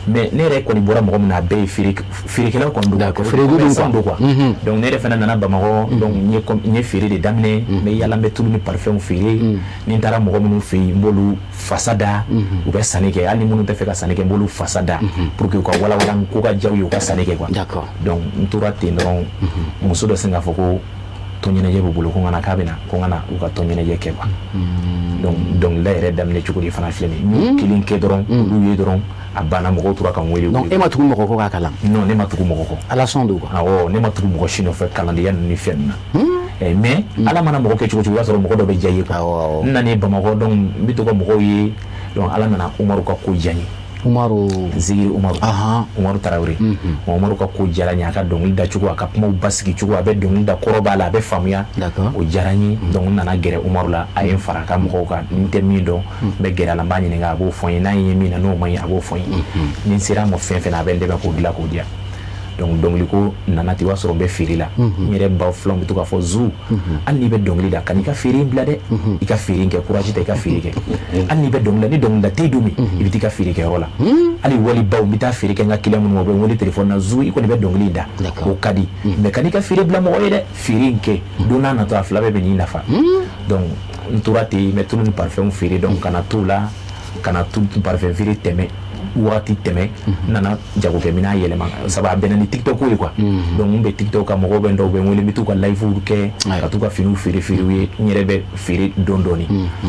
mais ne yɛrɛ kɔni bɔra mɔgɔ min na, a bɛɛ ye feere feerekɛlaw kɔni don. Feere don quoi. Don quoi. Donc ne yɛrɛ fana nana Bamakɔ, donc n ye feere de daminɛ. N bɛ yala, n bɛ tulu ni parfum feere. Ni n taara mɔgɔ minnu fɛ yen, n b'olu fasa da, u bɛ sanni kɛ. Hali ni minnu tɛ fɛ ka sanni kɛ, n b'olu fasa da pour que u ka walawala ko ka diya u ye, u ka sanni kɛ quoi. Donc n tora ten dɔrɔn, muso dɔ sin k'a fɔ ko tɔn ɲɛnajɛ b'u bolo, ko n ka na, k'a bɛ na, ko n ka na u ka tɔn ɲɛnajɛ kɛ quoi. Donc dɔnkilida yɛrɛ daminɛ cogo de fana filɛ nin ye. N y'o kelen kɛ dɔrɔn, olu ye dɔrɔn, a banna, mɔgɔw tora ka n wele. Donc e ma tugu mɔgɔ kɔ k'a kalan? Non, ne ma tugu mɔgɔ kɔ. Ala sɔn don quoi. Awɔ, ne ma tugu mɔgɔ si nɔfɛ kalandenya ninnu ni fɛn ninnu na. Mais ala mana mɔgɔ kɛ cogo cogo, i b'a sɔrɔ mɔgɔ dɔ bɛ diya i ye quoi. N nanen Bamakɔ, donc n bɛ to ka mɔgɔw ye, donc Ala nana Umaru ka ko diya n ye. Umaru? Zigiri Umaru. Umaru Tarawele. Umaru ka ko diyara n ye, a ka dɔnkili da cogo, a ka kumaw basigi cogo, a bɛ dɔnkili da, kɔrɔ b'a la, a bɛ faamuya, o diyara n ye. Donc n nana gɛrɛ Umaru la, a ye n fara a ka mɔgɔw kan. N tɛ min dɔn, n bɛ gɛrɛ a la, n b'a ɲininka, a b'o fɔ n ye. N'a ye min na n'o man ɲi, a b'o fɔ n ye. Ni n sera a ma fɛn fɛn na, a bɛ n dɛmɛ k'o dilan k'o diya. Donc dɔnkili ko nana ten, i b'a sɔrɔ n bɛ feere la. N yɛrɛ baw filanw bɛ to k'a fɔ: zu, hali n'i bɛ dɔnkili da, kan'i ka feere in bila dɛ, i ka feere in kɛ, courage ta, i ka feere kɛ. Hali n'i bɛ dɔnkili da, ni dɔnkili da tɛ yen don min, i bɛ t'i ka feere kɛ yɔrɔ la. Hali walibaw, n bɛ taa feere kɛ n ka client minnu ma, u bɛ n wele téléphone na: zu, i kɔni bɛ dɔnkili in da, o ka di, mais kan'i ka feere bila mɔgɔ ye dɛ, feere in kɛ, don n'a natɔ a fila bɛɛ bɛ n'i nafa. Donc n tora ten, n bɛ tulu ni parfum feere. Donc kana t'o la, kana tulu parfum feere tɛmɛ, wagati tɛmɛ, n nana jagokɛminɛn yɛlɛma, sabu a bɛnna ni TikTok ye quoi. Donc n bɛ TikTok kan, mɔgɔw bɛ n dɔn, u bɛ n wele, n bɛ t'u ka live kɛ, ka t'u ka finiw feere feere u ye, n yɛrɛ bɛ feere dɔɔni dɔɔni.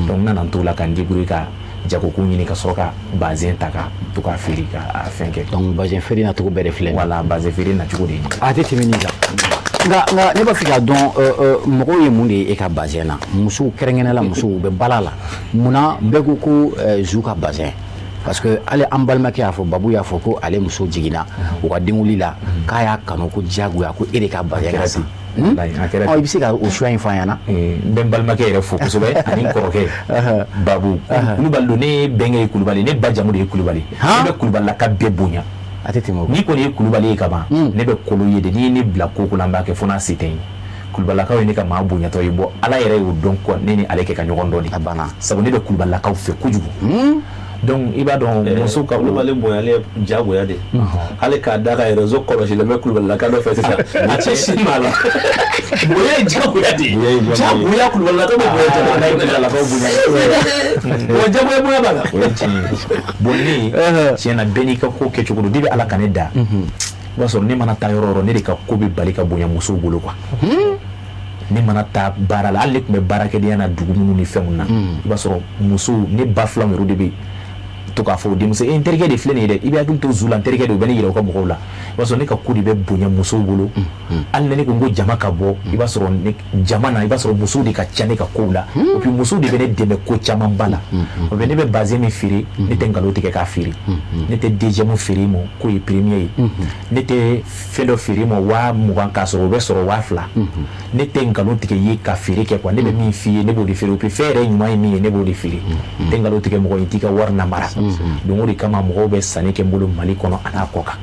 Donc n nana n t'o la ka n débrouiller ka jagokun ɲini, ka sɔrɔ ka bazin ta ka to ka feere, ka a fɛn kɛ. Donc bazin feere nacogo bɛɛ de filɛ nin ye. Voilà, bazin feere nacogo de ye nin ye. A tɛ tɛmɛ nin kan. Nka ne b'a fɛ k'a dɔn, mɔgɔw ye mun de ye e ka bazin na? Musow, kɛrɛnkɛrɛnnenya la musow, u bɛ bala la munna bɛɛ ko ko zu ka bazin? Parce que hali an balimakɛ y'a fɔ, Babu y'a fɔ ko ale muso jiginna u ka denwuli la, k'a y'a kanu ko diyagoya ko e de ka bazin ka san. Ɔ, i bɛ se ka o choix in fɔ an ɲɛna? N bɛ n balimakɛ yɛrɛ fo kosɛbɛ, ani n kɔrɔkɛ Babu. Kulubali don, ne bɛnkɛ ye Kulubali, ne ba jamu de ye Kulubali. Ne bɛ Kulubalilaka bɛɛ bonya. A tɛ tɛmɛ o. N'i kɔni ye Kulubali ye ka ban, ne bɛ kolo ye de. N'i ye ne bila ko ko la, n b'a kɛ fo n'a se tɛ n ye. Kulubalilakaw ye ne ka maa bonyatɔ ye. Bɔ, Ala yɛrɛ y'o dɔn quoi, ne ni ale kɛ ka ɲɔgɔn dɔn de. A banna. Sabu ne bɛ Kulubalilakaw fɛ kojugu. Donc i b'a dɔn muso ka Kulubali bonyalen jagoya de, hali k'a da ka réseau kɔlɔsilen bɛ Kulubalilaka dɔ fɛ sisan, a cɛ si m'a la. Bonya ye jagoya de ye, jagoya Kulubalilaka bɛ bonya, jagoya Kulubalilakaw bonya. Wa jagoya bonya b'a la. O ye tiɲɛ ye. Bon, ne tiɲɛ na, bɛɛ n'i ka ko kɛcogo don. Depuis Ala ka ne da, i b'a sɔrɔ ne mana taa yɔrɔ o yɔrɔ, ne de ka ko bɛ bali ka bonya musow bolo quoi. Ne mana taa baara la, hali ne tun bɛ baarakɛdenya na dugu minnu ni fɛnw na, i b'a sɔrɔ musow, ne ba filanw yɛrɛ de bɛ to k'a fɔ o denmuso e, n terikɛ de filɛ nin ye dɛ, i bɛ hakili to zu la, n terikɛ de, u bɛ ne yira u ka mɔgɔw la. I b'a sɔrɔ ne ka ko de bɛ bonya musow bolo. Hali ni ne ko n ko jama ka bɔ, i b'a sɔrɔ ne jama na, i b'a sɔrɔ musow de ka ca ne ka kow la. Et puis musow de bɛ ne dɛmɛ ko camanba la. O bɛ ne bɛ bazin min feere, ne tɛ nkalon tigɛ k'a feere, ne tɛ deuxième feere i ma k'o ye premier ye, ne tɛ fɛn dɔ feere i ma 20 000 k'a sɔrɔ o bɛ sɔrɔ 2000, ne tɛ nkalon tigɛ i ye ka feere kɛ quoi. Ne bɛ min f'i ye, ne b'o de feere. Et puis fɛn yɛrɛ ɲuman ye min ye, ne b'o de feere. N tɛ nkalon tigɛ mɔgɔ ye, n t'i ka wari namara. Donc o de kama mɔgɔw bɛ sanni kɛ n bolo Mali kɔnɔ a n'a kɔ kan.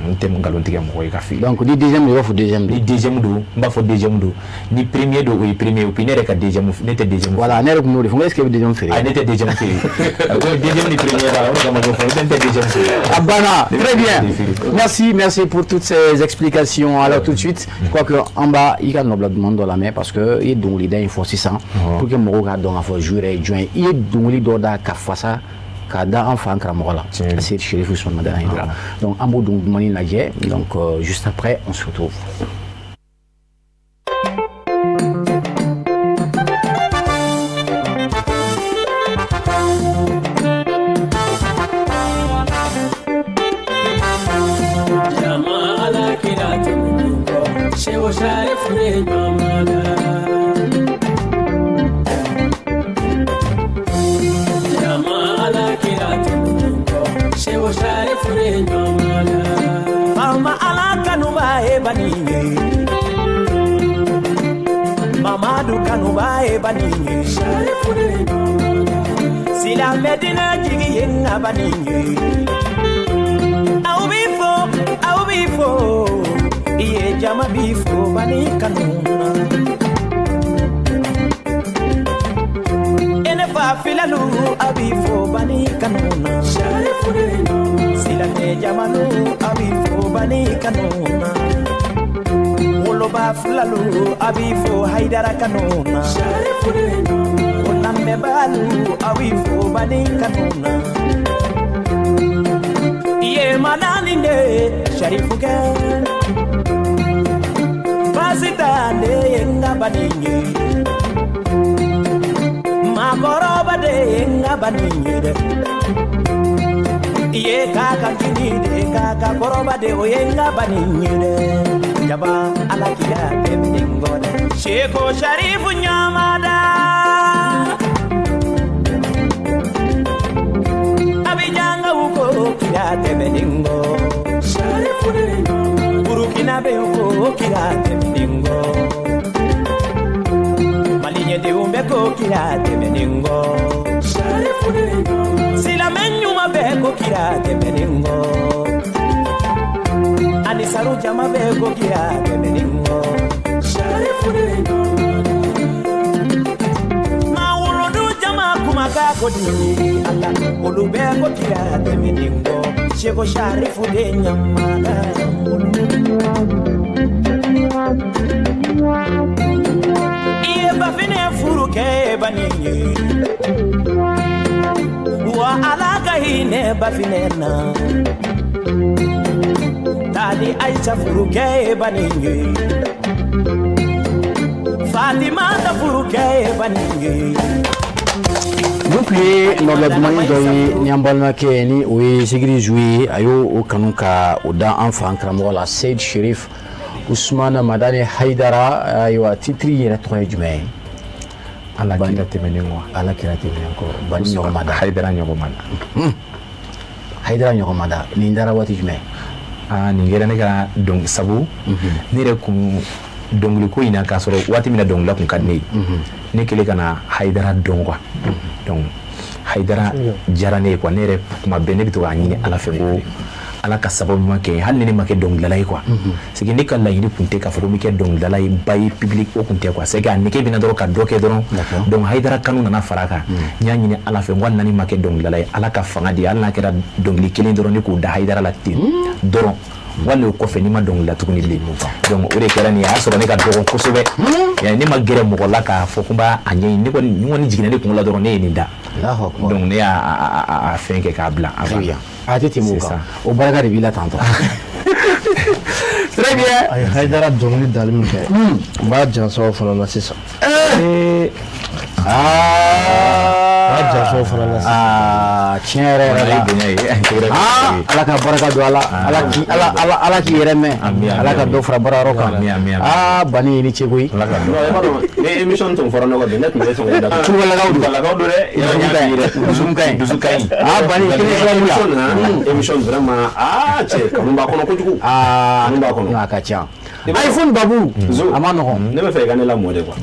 N tɛ nkalon tigɛ mɔgɔ ye ka f'i ye. Donc ni deuxième don, i b'a fɔ deuxième don. Ni deuxième don, n b'a fɔ deuxième don. Ni premier don, o ye premier ye. Puis ne yɛrɛ ka deuxième, ne tɛ deuxième. Voilà, ne yɛrɛ tun b'o de fɔ, n ko est ce que e bɛ deuxième feere? Ayi, ne tɛ deuxième feere. Ko deuxième ni premier b'a la, o de kama n ko fɔ ne tɛ deuxième feere. Ah banna, très bien. Merci, merci pour toutes ces explications. Alors tout de suite, je crois que an b'a i ka nɔbila duman dɔ lamɛn, parce que i ye dɔnkilida in fɔ sisan pour que mɔgɔw k'a dɔn k'a fɔ Zou yɛrɛ ye jɔn ye. I ye dɔnkili dɔ da ka fasa k'a da an fa karamɔgɔ la, c'est Chérif Ousmane Madani Haïdara. Donc an b'o dɔnkili dumanni lajɛ. Donc juste après, on se retrouve. Mama ala kanuba ye bani ye, Mamadu kanuba ye bani ye, silamɛ dinɛ jigi ye n ka bani ye. Aw b'i fo, aw b'i fo, i ye jama b'i fo bani kanu na. E ne fa filalu, aw b'i fo bani kanu na. Silamɛ jamanu, aw b'i fo bani kanu na. Woloba filalu, aw b'i fo Haidara kanu na. O lamɛnbaalu, aw b'i fo bani kanu na. I ye manani de Sharifukɛ, baasi t'a ne ye n ka bani ye. Maakɔrɔba de ye n ka bani ye dɛ. I ye kaka kini de, kaka kɔrɔba de, o ye n ka bani ye dɛ. Jaba ala kira tɛmɛnen kɔ dɛ. Seko Sharifu ɲamada. Abijangaw ko kira tɛmɛnen kɔ. Burukinabew ko kira tɛmɛnen kɔ. Maliɲɛdenw bɛɛ ko kira tɛmɛnen kɔ. Silamɛ ɲuman bɛɛ ko kira tɛmɛnen kɔ. Ani saru jama bɛɛ ko kira tɛmɛnen kɔ. Maa wolodu jama kumakan ko di ala, olu bɛɛ ko kira tɛmɛnen kɔ. Seko Sharifu de ɲamana. I ye bafinɛ furu kɛ bani ye, wa ala ka hinɛ bafinɛ na. Tali Aisha furu kɛ bani ye, Fatima ta furu kɛ bani ye. Nin tun ye nɔbila dumani dɔ ye ni an balimakɛ, ni o ye Sigiri Zou ye. A y'o o kanu ka o da an fa karamɔgɔ la, Seyid Sherif Ousmane Madani Haidara. Ayiwa, titre yɛrɛ tɔgɔ ye jumɛn ye? Ala kira tɛmɛnen kɔ. Ala kira tɛmɛnen kɔ, bani ɲɔgɔn ma da. Haidara ɲɔgɔn ma da. Haidara ɲɔgɔn ma da, nin dara waati jumɛn? Aa, nin kɛra ne ka dɔnkili sabu ne yɛrɛ kun dɔnkili ko in na, k'a sɔrɔ waati min na dɔnkilida kun ka di ne ye, ne kɛlen ka na Haidara dɔn quoi. Donc Haidara diyara ne ye quoi. Ne yɛrɛ kuma bɛɛ ne bɛ to k'a ɲini Ala fɛ ko Ala ka sababu ɲuman kɛ n ye, hali ni ne ma kɛ dɔnkilidala ye quoi. C'est que ne ka laɲini kun tɛ k'a fɔ ko n bɛ kɛ dɔnkilidala ye ba ye public, o kun tɛ quoi. C'est que a nege bɛ na dɔrɔn ka dɔ kɛ dɔrɔn. Donc Haidara kanu nana fara a kan. N y'a ɲini Ala fɛ n ko hali na ne ma kɛ dɔnkilidala ye, Ala ka fanga di, hali n'a kɛra dɔnkili kelen dɔrɔn, ne k'o da Haidara la ten dɔrɔn, wali o kɔfɛ n'i ma dɔnkili la tuguni bilen. Donc o de kɛra nin ye. A y'a sɔrɔ ne ka dɔgɔn kosɛbɛ, yani ne ma gɛrɛ mɔgɔ la k'a fɔ ko n b'a a ɲɛɲini. Ne kɔni, n kɔni jiginna ne kunkolo la dɔrɔn, ne ye nin da. Donc ne y'a a fɛn kɛ k'a bila. Très bien. A tɛ tɛmɛ o kan, o barika de b'i la tantɔ. Très bien. A ye Haidara dɔnkili dali min kɛ, n b'a jansaw fana na sisan. Aa, n b'a jansaw fana na sisan. Aa, tiɲɛ yɛrɛ yɛrɛ la. Aa, Ala ka barika don a la. Ala k'i ala ala ala k'i yɛrɛ mɛn. Ala ka dɔ fara baara yɔrɔ kan. Aa, bani ye ni ce koyi. Ni émission tun fɔra ne kɔ bi, ne tun bɛ sɔn k'o da. Kulubalakaw don. Kulubalakaw don dɛ. Dusu ka ɲi. Dusu ka ɲi. Aa, bani kelen sababu la. Émission vraiment, aa cɛ, kanu b'a kɔnɔ kojugu. Aa, kanu b'a kɔnɔ. A ka ca. iPhone Babu a ma nɔgɔn. Ne bɛ fɛ i ka ne lamɔ de quoi.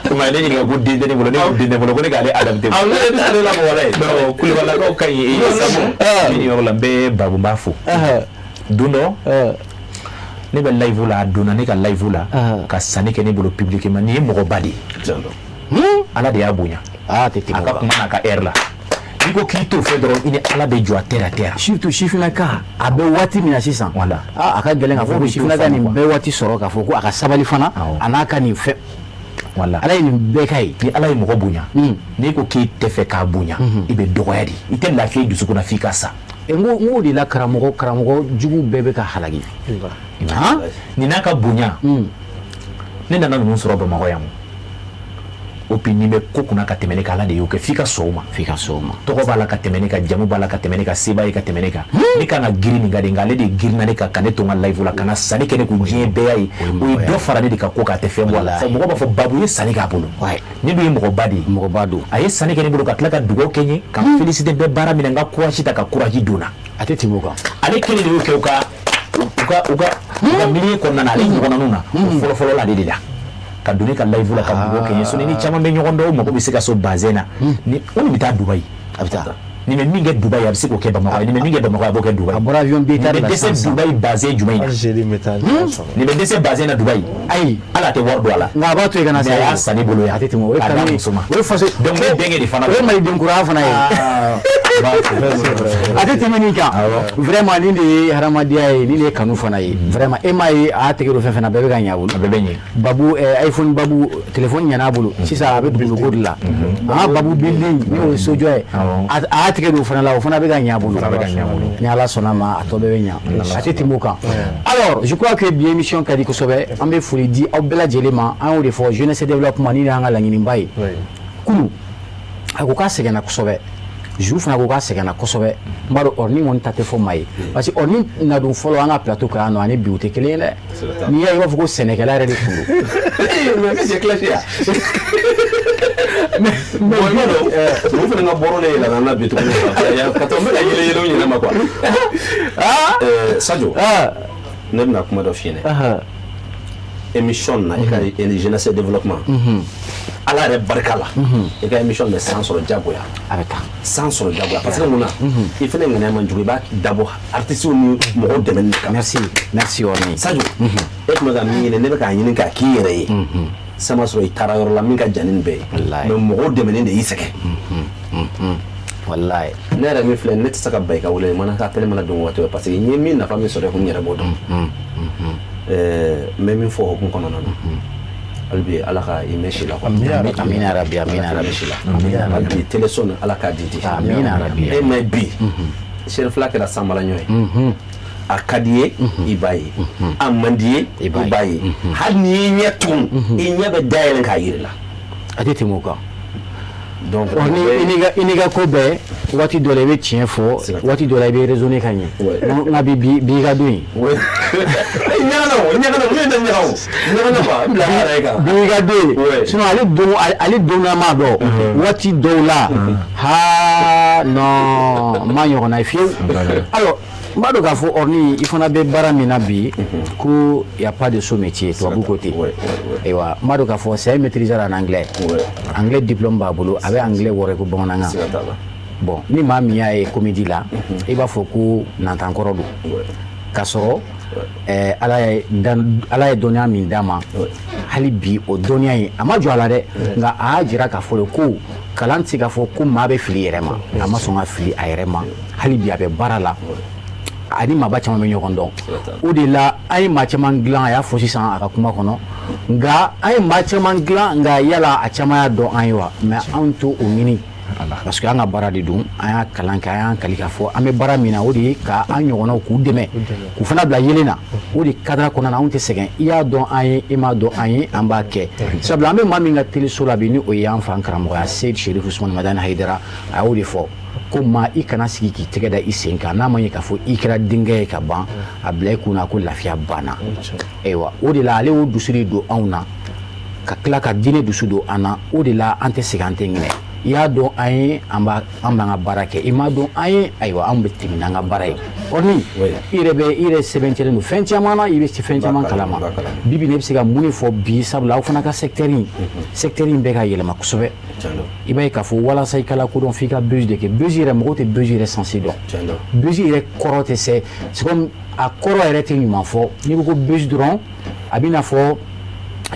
Tuma ne ɲininka ko den tɛ ne bolo, ne ko den tɛ bolo, ko ne k'ale adapté. Awɔ, ne bɛ se ne lamɔ walayi. Non, Kulubalakaw ka ɲi Samu. Ni nin yɔrɔ la n bɛ Babu n b'a fo. Don dɔ ne bɛ live la, a donna ne ka live la ka sanni kɛ ne bolo publiquement. Nin ye mɔgɔba de ye. Ala de y'a bonya. A tɛ tɛmɛ a ka kuma n'a ka heure la. N'i ko k'i t'o fɛ dɔrɔn, i ni Ala bɛ jɔ a terre à terre. Surtout sifinnaka a bɛ waati min na sisan. Voilà. A ka gɛlɛn k'a fɔ ko sifinnaka nin bɛɛ waati sɔrɔ k'a fɔ ko a ka sabali fana a n'a ka nin fɛn. Voilà. Ala ye nin bɛɛ k'a ye. Ni Ala ye mɔgɔ bonya, n'i ko k'i tɛ fɛ k'a bonya, i bɛ dɔgɔya de. I tɛ lafiya i dusukun na f'i ka sa. N ko de la karamɔgɔ jugu bɛɛ bɛ ka halaki. Nin n'a ka bonya, ne nana ninnu sɔrɔ Bamakɔ yan. O puis nin bɛ ko kunna ka tɛmɛ ne kan, Ala de y'o kɛ f'i ka sɔn o ma. F'i ka sɔn o ma. Tɔgɔ b'a la ka tɛmɛ ne kan, jamu b'a la ka tɛmɛ ne kan, se b'a ye ka tɛmɛ ne kan. Ne kan ka girin nin kan de, nka ale de girinna ne kan ka ne to n ka live la ka na sanni kɛ ne kun, diɲɛ bɛɛ y'a ye. O ye dɔ fara ne de ka ko kan, a tɛ fɛn bɔ a la. Mɔgɔ b'a fɔ Babu ye sanni k'a bolo. Ne dun ye mɔgɔba de ye. Mɔgɔba don. A ye sanni kɛ ne bolo ka tila ka dugawu kɛ n ye, ka n féliciter bɛɛ baara min na, n ka courage ta ka courage don n na. A tɛ tɛmɛ o kan. Ale kelen de y'o kɛ u ka milieu kɔnɔna na, ale ɲɔgɔnnaninw na, o fɔlɔ-fɔlɔ la ale de la. Ka don ne ka live la ka dugawu kɛ n ye. Sinon ni caman bɛ ɲɔgɔn dɔn, o mago bɛ se ka so bazin na. Ni o de bɛ taa Dubayi. A bɛ taa. Nin bɛ min kɛ Dubayi, a bɛ se k'o kɛ Bamakɔ. Nin bɛ min kɛ Bamakɔ, a b'o kɛ Dubayi. A bɔra avion bɛ taa la sisan. Nin bɛ dɛsɛ Dubayi bazin jumɛn in na? Nin bɛ dɛsɛ bazin na Dubayi. Ayi. Hali a tɛ wari don a la. Nka a b'a to yen ka na sa. A y'a san ne bolo yan. A tɛ tɛmɛ o ye kanu ye. O ye faso. Donc ne bɛnkɛ de fana. O ye maliden kuraya fana ye. A tɛ tɛmɛ nin kan. Vraiment nin de ye hadamadenya ye, nin de ye kanu fana ye. Vraiment e m'a ye a y'a tɛgɛ don fɛn fɛn na, bɛɛ bɛ ka ɲɛ a bolo. A bɛɛ bɛ ɲɛ. Babu iPhone Babu téléphone ɲɛna a bolo. Sisan a bɛ dugukolo de la. An ka Babu building ni o ye sojɔ ye. A y'a tɛgɛ don o fana la, o fana bɛ ka ɲɛ a bolo. Ni Ala sɔnna ma, a tɔ bɛɛ bɛ ɲɛ. A tɛ tɛmɛ o kan. Alors je crois que bi émission ka di kosɛbɛ. An bɛ foli di aw bɛɛ lajɛlen ma. An y'o de fɔ jeunesse développement ni y'an ka laɲiniba ye. Kunun a ko k'a sɛgɛnna kosɛbɛ. Ju fana ko k'a sɛgɛnna kosɛbɛ. N b'a dɔn Orni kɔni ta tɛ fɔ maa ye. Parce que Orni nadon fɔlɔ an ka plateau kan yan nɔ ani bi o tɛ kelen ye dɛ. N'i y'a ye i b'a fɔ ko sɛnɛkɛla yɛrɛ de tun don. Mais o fana ka bɔrɔ de yɛlɛnna na bi tuguni ka taa n bɛ ka yɛlɛ yɛlɛ ɲɛna ma quoi. Sadio, ne bɛna kuma dɔ f'i ɲɛna. Émission na i ka jeunesse développement. Ala yɛrɛ barika la, i ka émission bɛ san sɔrɔ diyagoya. A bɛ taa san sɔrɔ diyagoya parce que mun na, i fana ŋaniya man jugu, i b'a dabɔ artistes ni mɔgɔw dɛmɛni de kama. Merci, merci Orni. Sadio, e tun bɛ ka min ɲini, ne bɛ k'a ɲini k'a k'i yɛrɛ ye. San ma sɔrɔ i taara yɔrɔ la min ka jan ni nin bɛɛ ye. Mais mɔgɔw dɛmɛni de y'i sɛgɛn. Walayi. Ne yɛrɛ min filɛ, ne tɛ se ka ban i ka wele, mana taa tɛnɛ mana don waati bɛɛ parce que n ye min nafa min sɔrɔ i kun, n yɛrɛ b'o dɔn. N bɛ min fɔ o hukumu kɔnɔna na, hali bi Ala ka i mɛn si la quoi. Amina rabi, amina rabi. Si la. Hali bi téléso ni Ala k'a di di. Amina rabi. E mɛ bi Serifila kɛra sanbalaɲɔ ye. A ka di ye, i b'a ye. A man di ye, i b'a ye. Hali n'i y'i ɲɛ tugun, i ɲɛ bɛ dayɛlɛ k'a yir'i la. A tɛ tɛmɛ o kan. Donc i n'i ka ko bɛɛ, waati dɔ la i bɛ tiɲɛ fɔ, waati dɔ la i bɛ raisonner ka ɲɛ. Nka bi bi ka don yen. Bi ka don yen. Sinon ale donna ma dɔn waati dɔw la, haa non n ma ɲɔgɔnna ye fiyewu. Alors n b'a dɔn k'a fɔ Orni i fana bɛ baara min na bi, ko y a pas de sot métier tubabu ko ten. Ayiwa n b'a dɔn k'a fɔ c'est un maîtriseur en anglais. Anglais diplôme b'a bolo, a bɛ anglais wɔrɔ ko bamanankan. Bon ni maa min y'a ye comédie la, i b'a fɔ ko nantankɔrɔ don. K'a sɔrɔ Ala ye dɔnniya min d'a ma, hali bi o dɔnniya in a ma jɔ a la dɛ, nka a y'a jira k'a fɔ ko kalan tɛ se k'a fɔ ko maa bɛ fili yɛrɛ ma, a ma sɔn ka fili a yɛrɛ ma, hali bi a bɛ baara la. Ani maaba caman bɛ ɲɔgɔn dɔn, o de la an ye maa caman dilan, a y'a fɔ sisan a ka kuma kɔnɔ, nka an ye maa caman dilan, nka yala a caman y'a dɔn an ye wa? Mais anw t'o ɲini parce que an ka baara de don, an y'a kalan kɛ, an y'an kali k'a fɔ an bɛ baara min na, o de ye ka an ɲɔgɔnnaw k'u dɛmɛ, k'u fana bila yelen na. O de cadre kɔnɔna na, anw tɛ sɛgɛn, i y'a dɔn an ye, i m'a dɔn an ye, an b'a kɛ. Sabula an bɛ maa min ka teleso la bi, ni o ye an fa karamɔgɔya Seyid Sherif Usumani Madani Hayidara, a y'o de fɔ ko maa i kana sigi k'i tɛgɛ da i sen kan, n'a ma ɲɛ k'a fɔ i kɛra denkɛ ye ka ban, a bila i kunna ko lafiya banna. Ayiwa o de la ale y'o dusu de don anw na, ka tila ka diinɛ dusu don an na. O de la an tɛ segin, an tɛ ɲinɛ. I y'a dɔn an ye, an b'an ka baara kɛ, i m'a dɔn an ye, ayiwa anw bɛ tɛmɛ n'an ka baara ye. Orni, i yɛrɛ bɛ i yɛrɛ sɛbɛntilen don fɛn caman na, i bɛ fɛn caman kalama. Bi bi in, ne bɛ se ka mun de fɔ bi? Sabula aw fana ka secteur in, secteur in bɛ ka yɛlɛma kosɛbɛ. I b'a ye k'a fɔ walasa i ka lakodɔn, f'i ka buzz de kɛ. Buzz yɛrɛ, mɔgɔw tɛ buzz yɛrɛ sens dɔn. Buzz yɛrɛ kɔrɔ tɛ, c'est comme a kɔrɔ yɛrɛ tɛ ɲuman fɔ. N'i ko ko buzz dɔrɔn, a bɛ n'a fɔ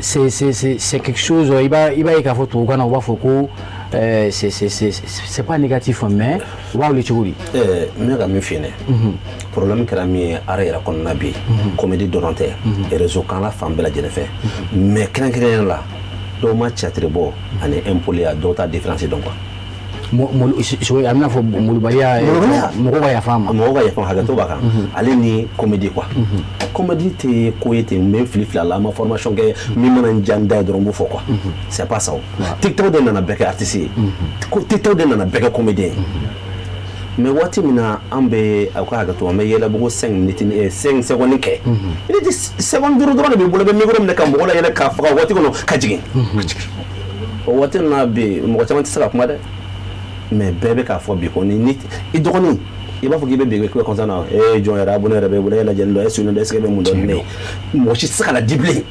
c'est quelque chose, i b'a ye k'a fɔ tubabukan na u b'a fɔ ko c'est pas négatif, mais u b'a wele cogo di? N bɛ ka min f'i ɲɛna, problème kɛra min ye art yɛrɛ kɔnɔna bi, comédie dɔrɔn tɛ, réseau kan la fan bɛɛ lajɛlen fɛ, mais kɛrɛnkɛrɛnnenya la, dɔw ma théâtre bɔ ani impoli, dɔw t'a différence dɔn quoi. A bɛna fɔ molobaliya, mɔgɔw ka yafa a ma. Mɔgɔw ka yafa, hakɛto b'a kan. Ale ni comédie quoi, comédie tɛ ko ye ten, n bɛ fili fili a la, an ma formation kɛ, min mana n diya n da ye dɔrɔn n b'o fɔ quoi. C'est pas ça. O TikTok de nana bɛɛ kɛ artiste ye, TikTok de nana bɛɛ kɛ comédien ye. Mais waati min na an bɛ, aw ka hakɛto, an bɛ yɛlɛbugu 5 minutes, 5 secondes kɛ, minute seconde 5 dɔrɔn de b'i bolo, i bɛ micro minɛ ka mɔgɔ layɛlɛ k'a faga o waati kɔnɔ ka jigin. O waati ninnu na bi, mɔgɔ caman tɛ se ka kuma dɛ, mais bɛɛ bɛ k'a fɔ bi ko ni i dɔgɔnin, i b'a fɔ k'i bɛ bi k'i bɛ kɔnsan na, e jɔn yɛrɛ, abonné yɛrɛ bɛ bolo, e lajɛlen don, e sunnen don, est ce que e bɛ mun dɔn? Ne mɔgɔ si tɛ se ka la di bilen.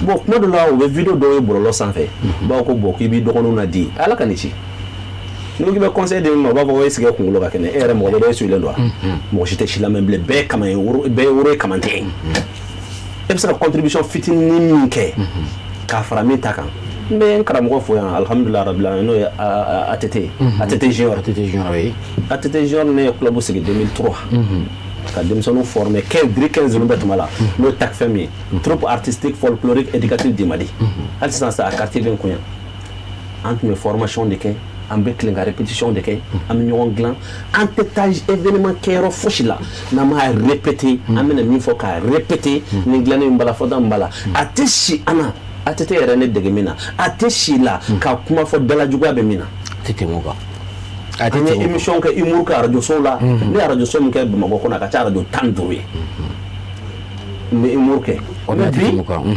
Bon, kuma dɔ la, u bɛ vidéo dɔw ye bɔlɔlɔ sanfɛ, u b'a fɔ ko bon, k'i b'i dɔgɔninw na di, Ala ka nin ci. N'i ko k'i bɛ conseil di min ma, u b'a fɔ ko est ce que kunkolo ka kɛnɛ, e yɛrɛ mɔgɔ bɛ dɔn, e suilen don wa? Mɔgɔ si tɛ si lamɛn bilen, bɛɛ ye kama ye, woro bɛɛ ye woro ye, kamantɛ. E bɛ se ka contribution fitinin min kɛ k'a fara min ta kan, n bɛ n karamɔgɔ fo yan, alhamdulilah rabil alamin, n'o ye ATT, ATT Junior. ATT Junior, oui. ATT Junior, ne ye club sigi 2003 ka denmisɛnninw former, 15 diri 15 ninnu bɛɛ tun b'a la, n'o ye TAC fɛn min ye, troupe artistique folklorique éducative du Mali. Hali sisan sa, a quartier bɛ n kun yan. An tun bɛ formation de kɛ, an bɛ tilen ka répétition de kɛ, an bɛ ɲɔgɔn dilan, an tɛ taa événement kɛyɔrɔ fosi la n'an m'a répété. An bɛna min fɔ k'a répété, ni dilanni min b'a la, fɔta min b'a la, a tɛ si an na. ATT yɛrɛ ne dege min na, a tɛ si la ka kuma fɔ dalajuguya bɛ min na. A tɛ tɛmɛ o kan. A tɛ. An ye émission kɛ, humour kɛ radio sow la. Ne ye radio so min kɛ Bamakɔ kɔnɔ, a ka ca radio 15 ye. N bɛ humour kɛ. Mais bi,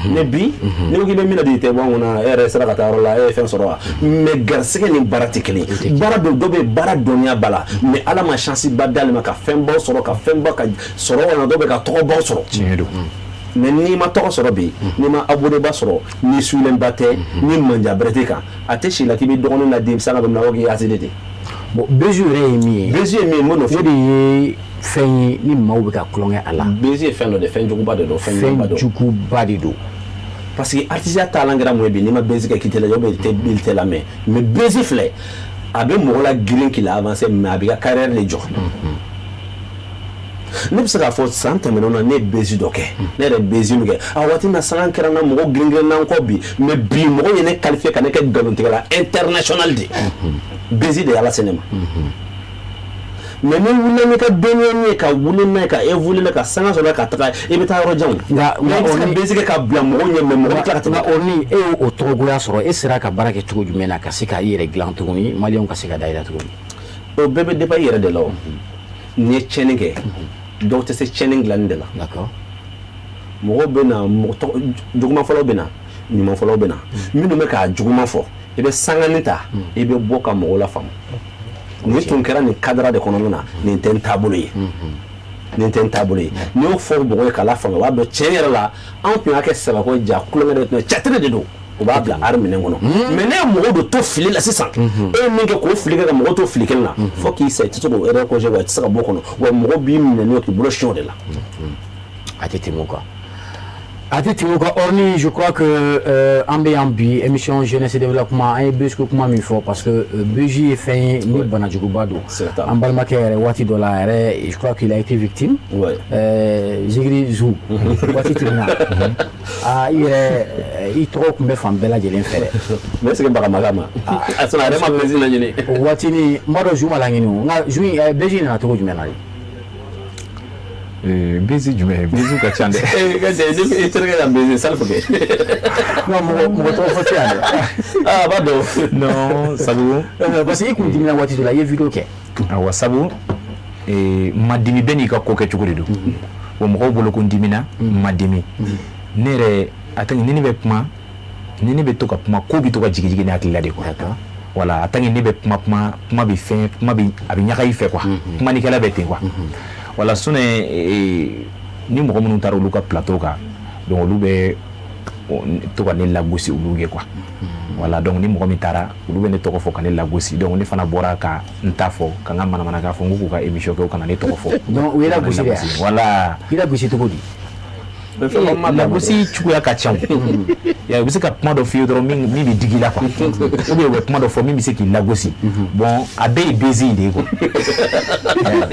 mais bi, n'i ko k'i bɛ min na di, tɛ bɔ an kunna, e yɛrɛ sera ka taa yɔrɔ la, e ye fɛn sɔrɔ wa? Mais garisɛgɛ ni baara tɛ kelen ye. Baara dɔ bɛ baara dɔnniya ba la, mais Ala ma chance ba d'ale ma ka fɛnbaw sɔrɔ, ka fɛnba ka sɔrɔ, wa dɔw bɛ ka tɔgɔbaw sɔrɔ. Tiɲɛ don. Mais n'i ma tɔgɔ sɔrɔ bi, n'i ma abonné ba sɔrɔ, ni sulenba tɛ, ni manja bɛrɛ tɛ kan, a tɛ si la k'i bɛ dɔgɔnin na den sanga bɛ minɛ k'i accident de. Bon, buzz yɛrɛ ye min ye? Buzz ye min ye, n b'o nɔfɛ. O de ye fɛn ye ni maaw bɛ ka tulonkɛ a la. Buzz ye fɛn dɔ de, fɛn juguba de don, fɛn juguba don. Fɛn juguba de don. Parce que artisiya taalan kɛra mun ye bi? N'i ma buzz kɛ, k'i tɛ lajɛ, ou bien i tɛ lamɛn. Mais buzz filɛ, a bɛ mɔgɔ la girin k'i la avancer, mais a b'i ka carrière de jɔ. Ne bɛ se k'a fɔ san tɛmɛnenw na, ne ye buzz dɔ kɛ, ne yɛrɛ buzz min kɛ a waati na, sanga kɛra n na, mɔgɔw girin girin n kɔ bi. Mais bi, mɔgɔw ye ne qualifié ka ne kɛ nkalontigɛla international de. Buzz de ye Ala se ne ma. Mais ni wulila n'i ka dɔnniya ye, ka wuli n'a ye, ka évoluer, ka sanga sɔrɔ ka taga, i bɛ taa yɔrɔ jan. Nka nka i bɛ se ka buzz kɛ ka bila mɔgɔw ɲɛ, mais mɔgɔ bɛ tila ka tɛmɛ. Nka o ni e y'o tɔgɔgoya sɔrɔ, e sera ka baara kɛ cogo jumɛn na ka se ka i yɛrɛ dilan tuguni, maliyɛnw ka se ka da i la tuguni? O bɛɛ bɛ dépend i yɛrɛ de la. O n'i ye tiɲɛni kɛ, dɔw tɛ se tiɲɛni dilanni de la. Mɔgɔw bɛ na, mɔgɔ juguman fɔlɔ bɛ na, ɲuman fɔlɔ bɛ na. Minnu bɛ k'a juguman fɔ, i bɛ sanganin ta, i bɛ bɔ ka mɔgɔw la faamu. Nin tun kɛra nin cadre de kɔnɔna na, nin tɛ n taabolo ye, nin tɛ n taabolo ye. N'i y'o fɔ mɔgɔw ye k'a la faamu, u b'a dɔn tiɲɛ yɛrɛ la, anw tun y'a kɛ sɛbɛko ja kulonkɛ de tun ye, théâtre de don, u b'a bila art minɛn kɔnɔ. Mais ne ye mɔgɔw de to fili la sisan, e ye min kɛ k'o fili kɛ ka mɔgɔw to fili kelen na fo k'i sa, i tɛ se k'o erreur corriger, wa i tɛ se ka bɔ o kɔnɔ, wa mɔgɔw b'i minɛ n'o ye k'i bolo siɲɛ o de la. A tɛ tɛmɛ o kan, a tɛ tɛmɛ o kan. Orni, je crois que an bɛ yan bi, émission jeunesse et développement, an ye buzz ko kuma min fɔ, parce que buzz ye fɛn ye ni banajuguba don. An balimakɛ yɛrɛ, waati dɔ la yɛrɛ, je crois qu'il a été victime. Zigiri Zou, waati tɛmɛna, aa, i yɛrɛ i tɔgɔ tun bɛ fan bɛɛ lajɛlen fɛ dɛ. Mais est ce que bagamaga ma a sɔrɔ a yɛrɛ ma buzz laɲini? O waati ni n b'a dɔn Zou ma laɲini o, nka Zou in, buzz in nana cogo jumɛn na de? Buzz jumɛn? Buzz ka ca dɛ. Ka cɛ, i terikɛ ka buzz Salifu kɛ. Non, mɔgɔ mɔgɔ tɔgɔ fɔ tɛ yan dɛ. Ah, a b'a dɔn. Non, sabu parce que i kun dimina waati dɔ la, i ye vidéo kɛ. Awa, sabu ma dimi, bɛɛ n'i ka ko kɛ cogo de don. Wa mɔgɔw bolo ko n dimina, ma dimi. Ne yɛrɛ, a tɛ ni ne bɛ kuma, ni ne bɛ to ka kuma, ko bɛ to ka jigin jigin ne hakili la de quoi. Voilà, a tant que ne bɛ kuma, kuma kuma bɛ fɛn, kuma bɛ a bɛ ɲaga i fɛ quoi. Kumanikɛla bɛ ten quoi. Voilà, sinon ni mɔgɔ minnu taara olu ka plateau kan, donc olu bɛ to ka ne lagosi olu ye quoi. Voilà, donc ni mɔgɔ min taara, olu bɛ ne tɔgɔ fɔ ka ne lagosi. Donc ne fana bɔra ka n ta fɔ, ka n ka manamanakan fɔ, n ko k'u ka émission kɛ, u kana ne tɔgɔ fɔ. Donc u ye lagosi de. Voilà. I lagosi cogo di? Lagosi cogoya ka ca. Ya, u bɛ se ka kuma dɔ f'i ye dɔrɔn min bɛ digi i la quoi, ou bien u bɛ kuma dɔ fɔ min bɛ se k'i lagosi. Bon, a bɛɛ ye buzz in de ye quoi.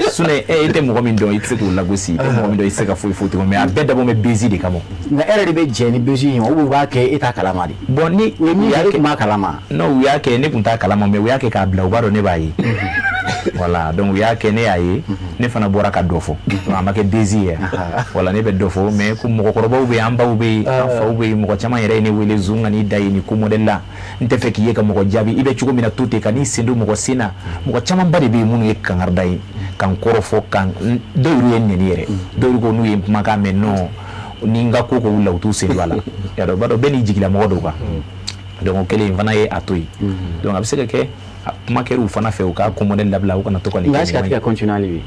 Sinon e tɛ mɔgɔ min dɔn, i tɛ se k'o lagosi, i tɛ mɔgɔ min dɔn, i tɛ se ka foyi foyi tigɛ, mais a bɛɛ dabɔ bɛ buzz de kama. Nka e yɛrɛ de bɛ jɛ ni buzz in ye, ou u b'a kɛ e t'a kalama de? Bon, ni u ye min kɛ, e tun b'a kalama? Non, u y'a kɛ, ne tun t'a kalama, mais u y'a kɛ k'a bila, u b'a dɔn ne b'a ye. Voilà, donc u y'a kɛ, ne y'a ye, ne fana bɔra ka dɔ fɔ. A ma kɛ buzz ye. Voilà, ne bɛ dɔ fɔ, mais ko mɔgɔkɔrɔbaw bɛ yen, an baw bɛ yen, an faw bɛ yen, mɔgɔ caman yɛrɛ ye ne wele zon ka n'i da yen nin ko modèle la. N tɛ fɛ k'i ye ka mɔgɔ jaabi, i bɛ cogo min na to ten, ka n'i sen don mɔgɔ sen na. Mɔgɔ camanba de bɛ yen minnu ye kangarida ye, ka n kɔrɔ fɔ, ka dɔw yɛrɛ ye n nɛni yɛrɛ, dɔw yɛrɛ ko n'u ye kumakan mɛn, non, ni n ka ko k'u la, u t'u sen don a la. Y'a dɔn, i b'a dɔn bɛɛ n'i jigilamɔgɔ don quoi. Donc o kɛlen n fana ye a to yen. Donc a bɛ se ka kɛ kuma kɛra u fana fɛ, u ka ko modèle labila, u kana to ka nin kɛ. Nka est-ce que a tɛ ka continuer hali bi?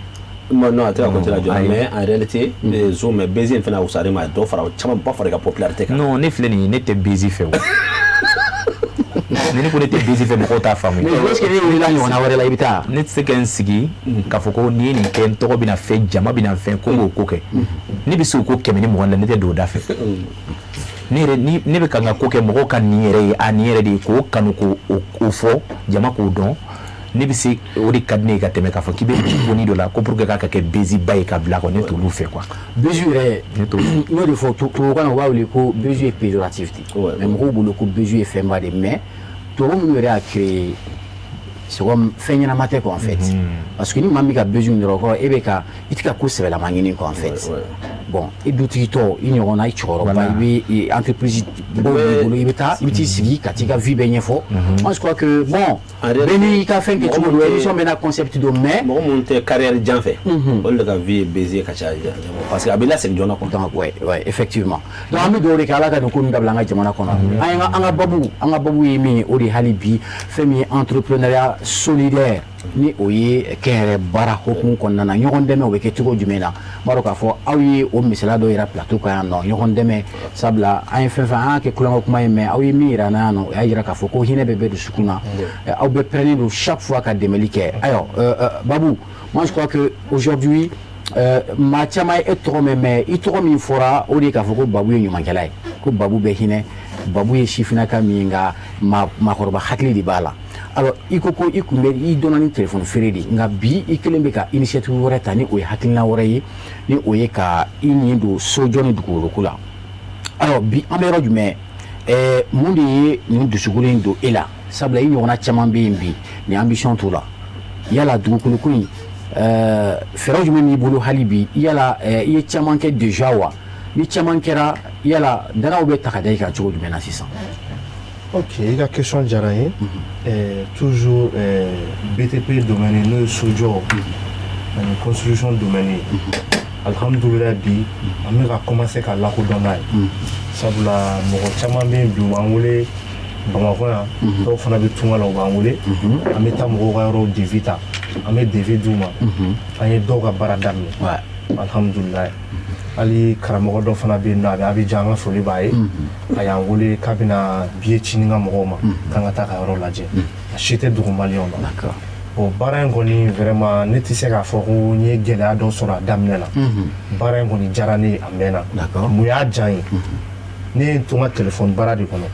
Non, a tɛ ka continuer joona, mais en réalité zo, mais buzz in fana wusalen ma dɔ fara caman ba fara i ka popularité kan. Non, ne filɛ nin ye, ne tɛ buzz fɛ o. Ni ne ko ne tɛ buzz fɛ, mɔgɔw t'a faamu. Mais est-ce que ne wulila ɲɔgɔnna wɛrɛ la, i bɛ taa? Ne tɛ se ka n sigi k'a fɔ ko n'i ye nin kɛ, n tɔgɔ bɛna fɛn, jama bɛna fɛn, ko n k'o ko kɛ. Ne bɛ se o ko 120 la, ne tɛ don o da fɛ. Ne yɛrɛ ni ne bɛ ka n ka ko kɛ, mɔgɔw ka nin yɛrɛ ye, a nin yɛrɛ de ye, k'o kanu, k'o fɔ, jama k'o dɔn. Ne bɛ se o de ka di ne ye ka tɛmɛ k'a fɔ k'i bɛ bonni dɔ la ko pour que k'a ka kɛ buzz ba ye ka bila kɔ, ne t'olu fɛ quoi. Buzz yɛrɛ, ne t'olu. N y'o de fɔ tubabukan na, u b'a wele ko buzz ye péjoratif de, mais mɔgɔw bolo ko buzz ye fɛnba de, mais tubabu minnu yɛrɛ y'a créé, c'est comme fɛn ɲɛnama tɛ quoi en fait. Parce que ni maa min ka buzz dɔrɔn, o kɔrɔ e bɛ ka i tɛ ka ko sɛbɛlama ɲini quoi en fait. Bon, i dutigi tɔ, i ɲɔgɔnna, i cɛkɔrɔba, i bɛ entreprise baw b'i bolo, i bɛ taa, i bɛ t'i sigi ka t'i ka vie bɛɛ ɲɛfɔ. Moi je crois que bon, bɛɛ n'i ka fɛn kɛ cogo don, émission bɛɛ n'a concept don, mais mɔgɔ minnu tɛ carrière jan fɛ, olu de ka vie ye buzz ye ka caya, parce que a bɛ lasegin joona quoi. Donc ouais, effectivement. Donc an bɛ dugawu de kɛ Ala ka nin ko ninnu dabila an ka jamana kɔnɔ. An ka babu ye min ye, o de ye hali bi fɛn min ye entrepreneuriat solidaire, ni o ye kɛnyɛrɛ baara hokumu kɔnɔna na, ɲɔgɔn dɛmɛ o bɛ kɛ cogo jumɛn na. N b'a dɔn k'a fɔ aw ye o misaliya dɔ yira plateau kan yan nɔ, ɲɔgɔn dɛmɛ, sabula an ye fɛn fɛn an y'a kɛ kulonkɛ kuma ye, mais aw ye min yira an na yan nɔ, o y'a yira k'a fɔ ko hinɛ bɛ bɛɛ dusukun na, aw bɛɛ pɛrɛnnen don chaque fois ka dɛmɛli kɛ. Ayiwa Babu, moi je crois que aujourd'hui maa caman ye e tɔgɔ mɛn, mais i tɔgɔ min fɔra, o de ye k'a fɔ ko Babu ye ɲumankɛla ye, ko Babu bɛ hinɛ, Babu ye sifinnaka min ye, nka maakɔrɔba hakili de b'a la. Alors i ko ko i kun bɛ i dɔnna ni téléphone feere de, nka bi i kelen bɛ ka initiative wɛrɛ ta, ni o ye hakilina wɛrɛ ye, ni o ye ka i ɲin don sojɔ ni dugukoloko la. Alors bi an bɛ yɔrɔ jumɛn? Mun de ye nin dusukolo in don e la? Sabula i ɲɔgɔnna caman bɛ yen bi, nin ambition t'u la. Yala dugukoloko in, fɛɛrɛ jumɛn b'i bolo hali bi? Yala i ye caman kɛ déjà wa? Ni caman kɛra, yala danaw bɛ ta ka da i kan cogo jumɛn na sisan? Ok, i ka question diyara n ye. Toujours BTP domaine, n'o ye sojɔ ani construction domaine ye, alhamdulilayi, bi an bɛ ka commencer ka lakodɔn n'a ye, sabula mɔgɔ caman bɛ yen bi, u b'an wele Bamakɔ yan, dɔw fana bɛ tunga la, u b'an wele, an bɛ taa mɔgɔw ka yɔrɔw devis ta, an bɛ devis d'u ma. An ye dɔw ka baara daminɛ, alhamdulilayi. Hali karamɔgɔ dɔ fana bɛ yen nɔ, a bɛ Abidjan, an ka foli b'a ye, a y'an wele k'a bɛna billet ci ni ka mɔgɔw ma k'an ka taa ka yɔrɔ lajɛ. A si tɛ dogo maliyɛnw na. Bon, baara in kɔni, vraiment, ne tɛ se k'a fɔ ko n ye gɛlɛya dɔ sɔrɔ a daminɛ la. Baara in kɔni diyara ne ye a mɛnna. Mun y'a diya n ye? Ne ye n to n ka téléphone baara de kɔnɔ.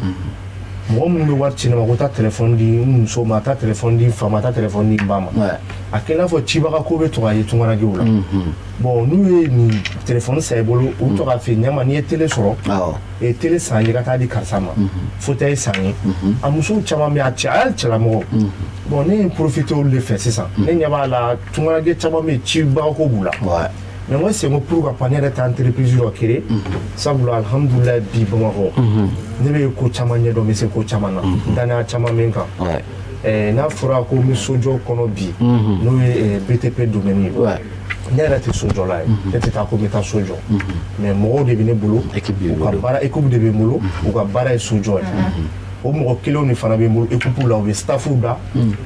Mɔgɔ minnu bɛ wari ci ne ma ko taa téléphone di n muso ma, taa téléphone di n fa ma, taa téléphone di n ba ma, a kɛ i n'a fɔ cibaga ko bɛ to ka ye tungarankew la. Bon, n'u ye nin téléphone san i bolo, u bɛ to k'a f'i ye ɲama, n'i ye télé sɔrɔ, télé san ye ka taa di karisa ma, fauteuil san ye. A musow caman bɛ yen, a cɛ, a hali cɛlamɔgɔ. Bon, ne ye n profité olu de fɛ sisan. Ne ɲɛ b'a la, tungaranke caman bɛ yen, cibaga ko b'u la. Mais n ko c'est ko pourquoi pas ne yɛrɛ ta entreprise dɔ créer, sabula alhamdulilayi, bi Bamakɔ, ne bɛ ko caman ɲɛdɔn, n bɛ se ko caman na, danaya caman bɛ n kan. N'a fɔra ko n bɛ sojɔ kɔnɔ bi, n'o ye BTP domaine ye, ne yɛrɛ tɛ sojɔla ye, ne tɛ taa ko n bɛ taa so jɔ, mais mɔgɔw de bɛ ne bolo, u ka baara, équipe de bɛ n bolo, u ka baara ye sojɔ ye. O mɔgɔ kelenw de fana bɛ n bolo équipe la, u bɛ staff da.